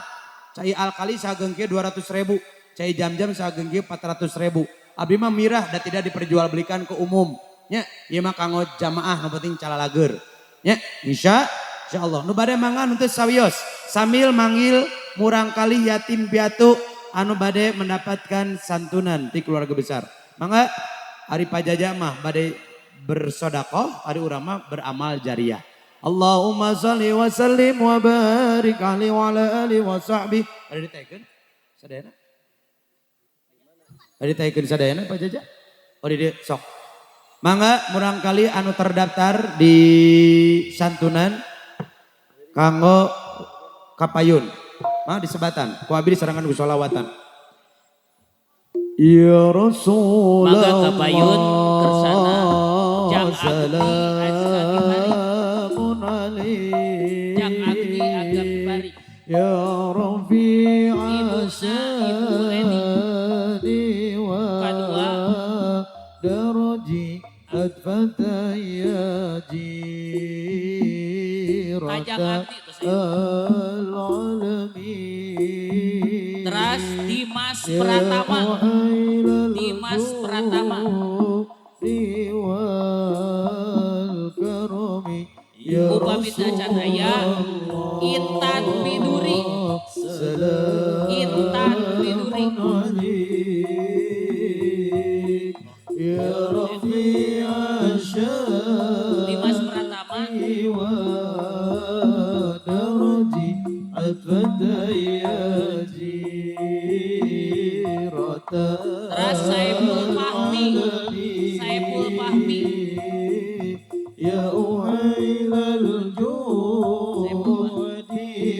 Cai alkali sageung kieu 200.000, cai jam-jam sageung kieu 400.000. Abi mah mirah dan tidak diperjualbelikan ke umum. Nya, ieu mah kanggo jamaah nu penting calalager. Nya, insyaallah. Nu bade mangan henteu sawios sambil manggil murangkali yatim piatu anu bade mendapatkan santunan ti keluarga besar. Mangga ari pajaja mah bade bersodakoh, ari urang mah beramal jariah. Allahumma salli wa sallim wa barik alaihi wa ala alihi wa sahbihi. Ada ditaikeun sadayana? Ada ditaikeun sadayana Pak Jaja? Oh di dieu sok. Mangga murangkali anu terdaftar di santunan kanggo kapayun. Mah disebatan. Ku abdi disarengan ku sholawatan. Ya Rasulullah. Mangga kapayun kersana Jang Agni Azka Gifari. Salamun alaik. Jang Agni Azka Gifari. Ya Rafi'a Ibuna Ibu Leni. syani wa Kadua. daraji adfata ya Kajang jirata Agni tuh saya. al-alamin. Teras Dimas Pratama. Dimas Pratama. Upami tacan aya Intan Biduri. Intan Biduri. Ya Rafi'a Dimas Pratama. wa daraji adfata ya jirata Teras Saiful Fahmi. Saiful Fahmi. Ya uhailal judi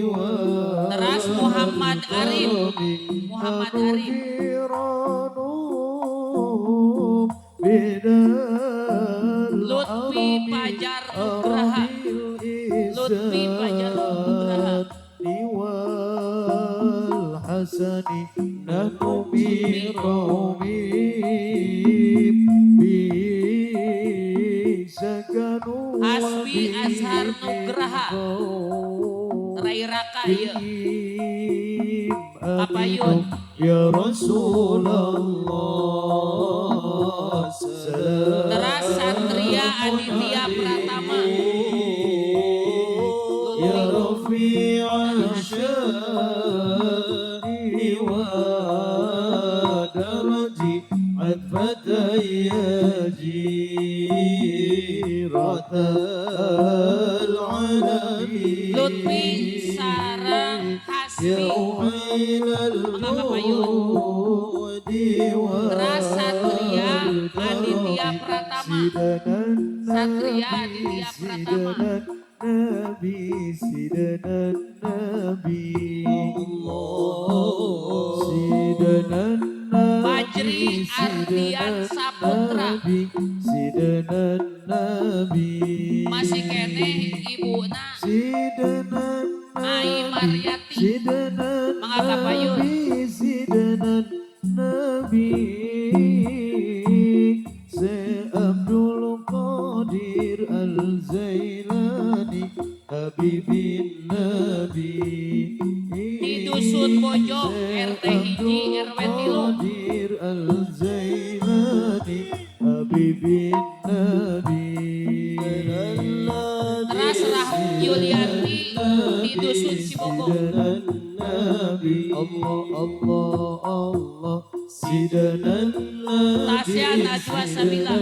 wa Teras Muhammad Arif. Muhammad Arif. Lutfi Fajar Nugraha. Lutfi Fajar Nugraha. والحسن نحن بقوم سكنوا Hasbi Azhar Nugraha. Rai Raka ieu. Kapayun. Ya Rasulullah salam Teras Satria Aditya Pratama. Ya Lutfi. Rafi'a syani wa daraji adfata ya jirata al-alamin Lutfi sareng Ya Hasbi. uhailal Mangga kapayun. judi Teras Satria Aditya Pratama. Satria Aditya Pratama. Nabi Sidana Nabi Sidana Nabi Fajri Ardian Saputra. Nabi Sidana Nabi Masih keneh ibuna Sidana Ai Maryati. Sidana Mangga kapayun. Nabi Sidana Nabi Se Abdul Qadir Al-Zailani Habibin Nabi Di Dusun Bojong RT hiji RW 3. Qadir Al-Zailani Habibin Nabi Teras Rahim Yulianti di Dusun Cibogong. Nabi Allah Allah Allah Sidana Nabi Tasya Najwa Sabila.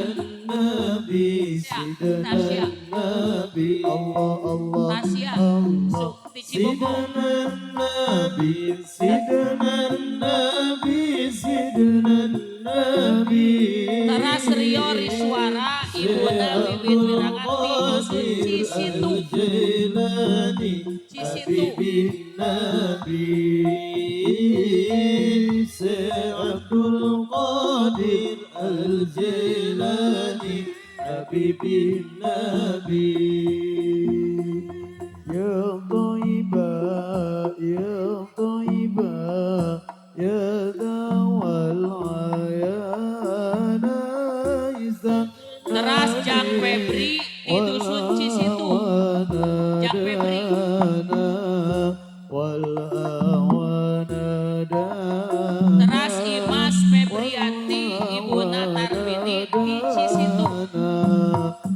Nabi Tasya, Tasya. Nabi Allah Allah Tasya Allah di Cibogong. Sidana Nabi Sidana Nabi Sidana Nabi Teras Rio Riswara ibuna Wiwit Wiranganti Dusun Cisitu. Jailani Cisitu. Habibin Nabi Abdul Qadir Al-Jailani Habibin Nabi Ya Taiba Ya Taiba Ya Dawal Ayana Teras Jang Febri di Dusun Cisitu. Jang Febri. Teras Imas Febrianti ibuna Tarmini di Cisitu.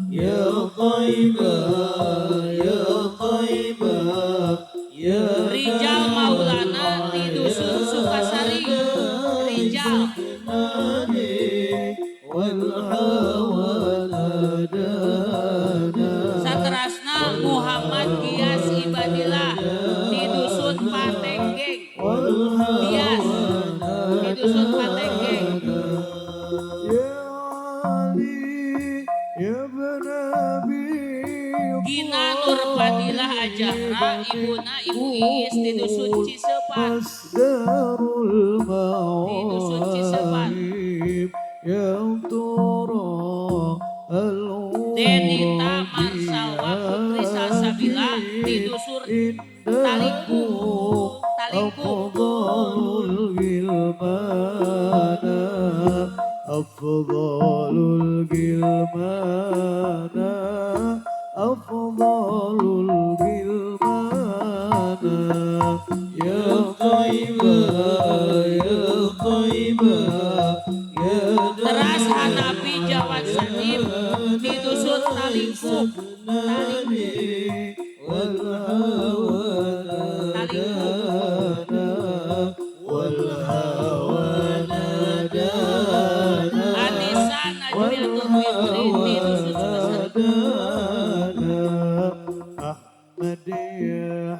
Ya Taiba Ya Taiba Ya Rijal Maulana di Dusun Sukasari. Rijal. Saterasna Muhammad Gias Ibadillah di Dusun Patenggeng. Gias di Dusun Patenggeng. Ya Ali Ya Nabi Gina Nurfadilah Ajahra ibuna Ibu Iis di Dusun Cisepan. Masdarul Di Dusun Cisepan. mawahib ya tura Denita Marsalwa Putri Salsabila di Dusun Talingkung. Talingkung. أفضل الغلمان أفضل الغلمان أفضل الغلمان يا طيبة يا طيبة يا Teras Hanapi Jawad Sanim di Dusun Talingkung. Talingkung. والهوى Talingkung. نادانا والهوى نادانا Anissa Najmiatul Fitri di Dusun Sukasari. نادانا أحمد يا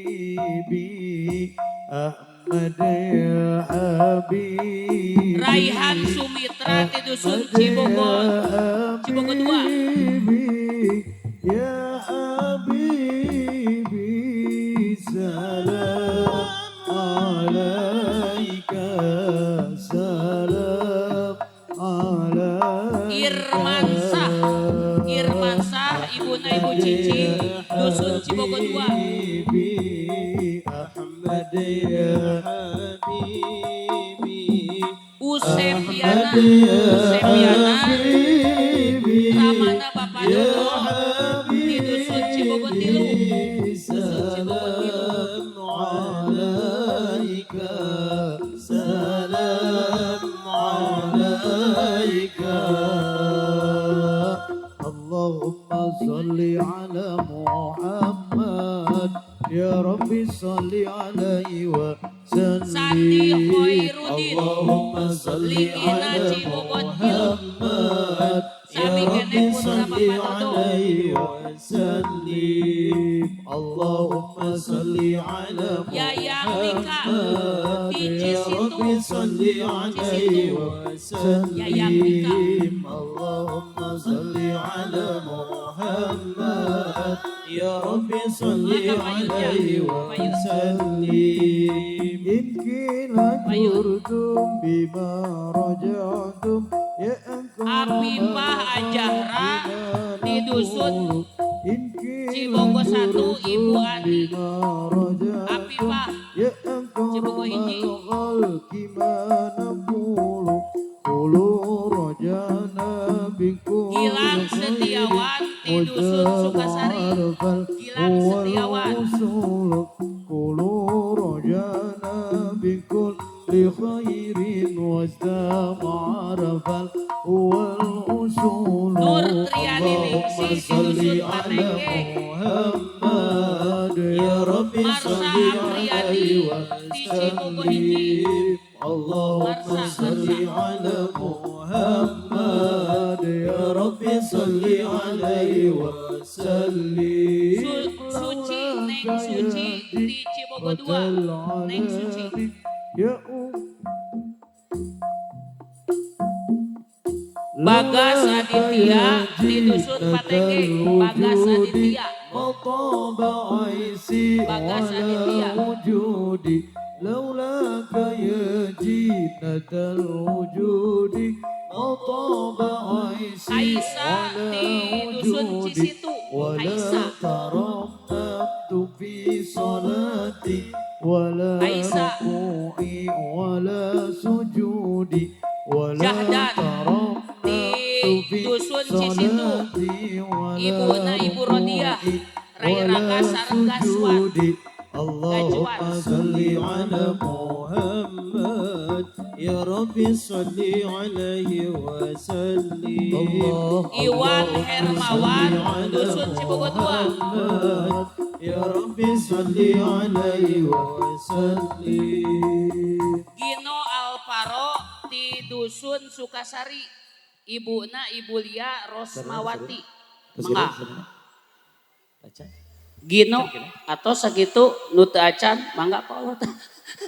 حبيبي أحمد يا حبيبي Raihan Sumitra di Dusun Cibogo. Cibogo 2. حبيبي يا حبيبي سلام عليك سلام عليك Irmansah. Irmansah Ibuna Ibu Cici Dusun Cibogo 2. حبيبي أحمد يا حبيبي Usepiana. Usepiana حبيبي Ramana Bapak Dodo di Dusun Cibogo Tilu. Dusun Cibogo Tilu. سلام عليك سلام عليك اللهم صل على محمد يا ربي صل عليه وسلم Sandi Khairuddin. اللهم صل Ligina على Cibogo Tilu. محمد يا Sami ربي kene putra صل Bapak Dodo. عليه وسلم اللهم صل على Yayang Nika محمد di يا Cisitu. ربي صل عليه Yayang Nika. وسلم اللهم صل على محمد يا ربي صل Maka payunnya, عليه payun. وسلم إن قيل Payun. جرتم بما رجعتم يا أكرم Apipah Ajahra di Dusun إن قيل Cibogo 1 Ibu جرتم Ani. بما رجعتم Apipah يا أكرم Cibogo hiji. الخلق ما نقول قولوا رجعنا بكل Gilang خير Setiawan di Dusun Sukasari. Gilang Setiawan. قولوا رجعنا بكل خير واستمع والأصول Nur Triani اللهم Ningsih di صل Dusun على Patengge. محمد يا رب Marsa صل Apriyadi عليه di Cibogo hiji. وسلم اللهم Marsa, صل Marsa. على محمد يا رب صل عليه وسلم Suci Neng Suci di Cibogo 2. Neng Suci. يا أم Bagas Aditya di Dusun Patenge. Bagas Aditya. مطاب عيسي Bagas على Aditya. وجودي لولاك يا جنة الوجود مطاب عيسي Aisyah على di Dusun وجودي Cisitu. ولا Aisyah. ترنمت في صلاتي ولا Aisyah. ركوعي ولا سجودي ولا Jahdan ترنمت di في Dusun Cisitu. صلاتي ولا Ibuna Ibu Rodiah. ركوعي Rai ولا Raka sareng Gaswan. سجودي اللهم Gajuan. صل على محمد يا رب صل عليه وسلم الله Iwan اللهم Hermawan صل على Dusun Cibogo 2. محمد يا رب صل عليه وسلم Gino Alvaro di Dusun Sukasari. Ibuna Ibu Lia Rosmawati. Mangga. Gino atau sakitu nu teu acan mangga kolot.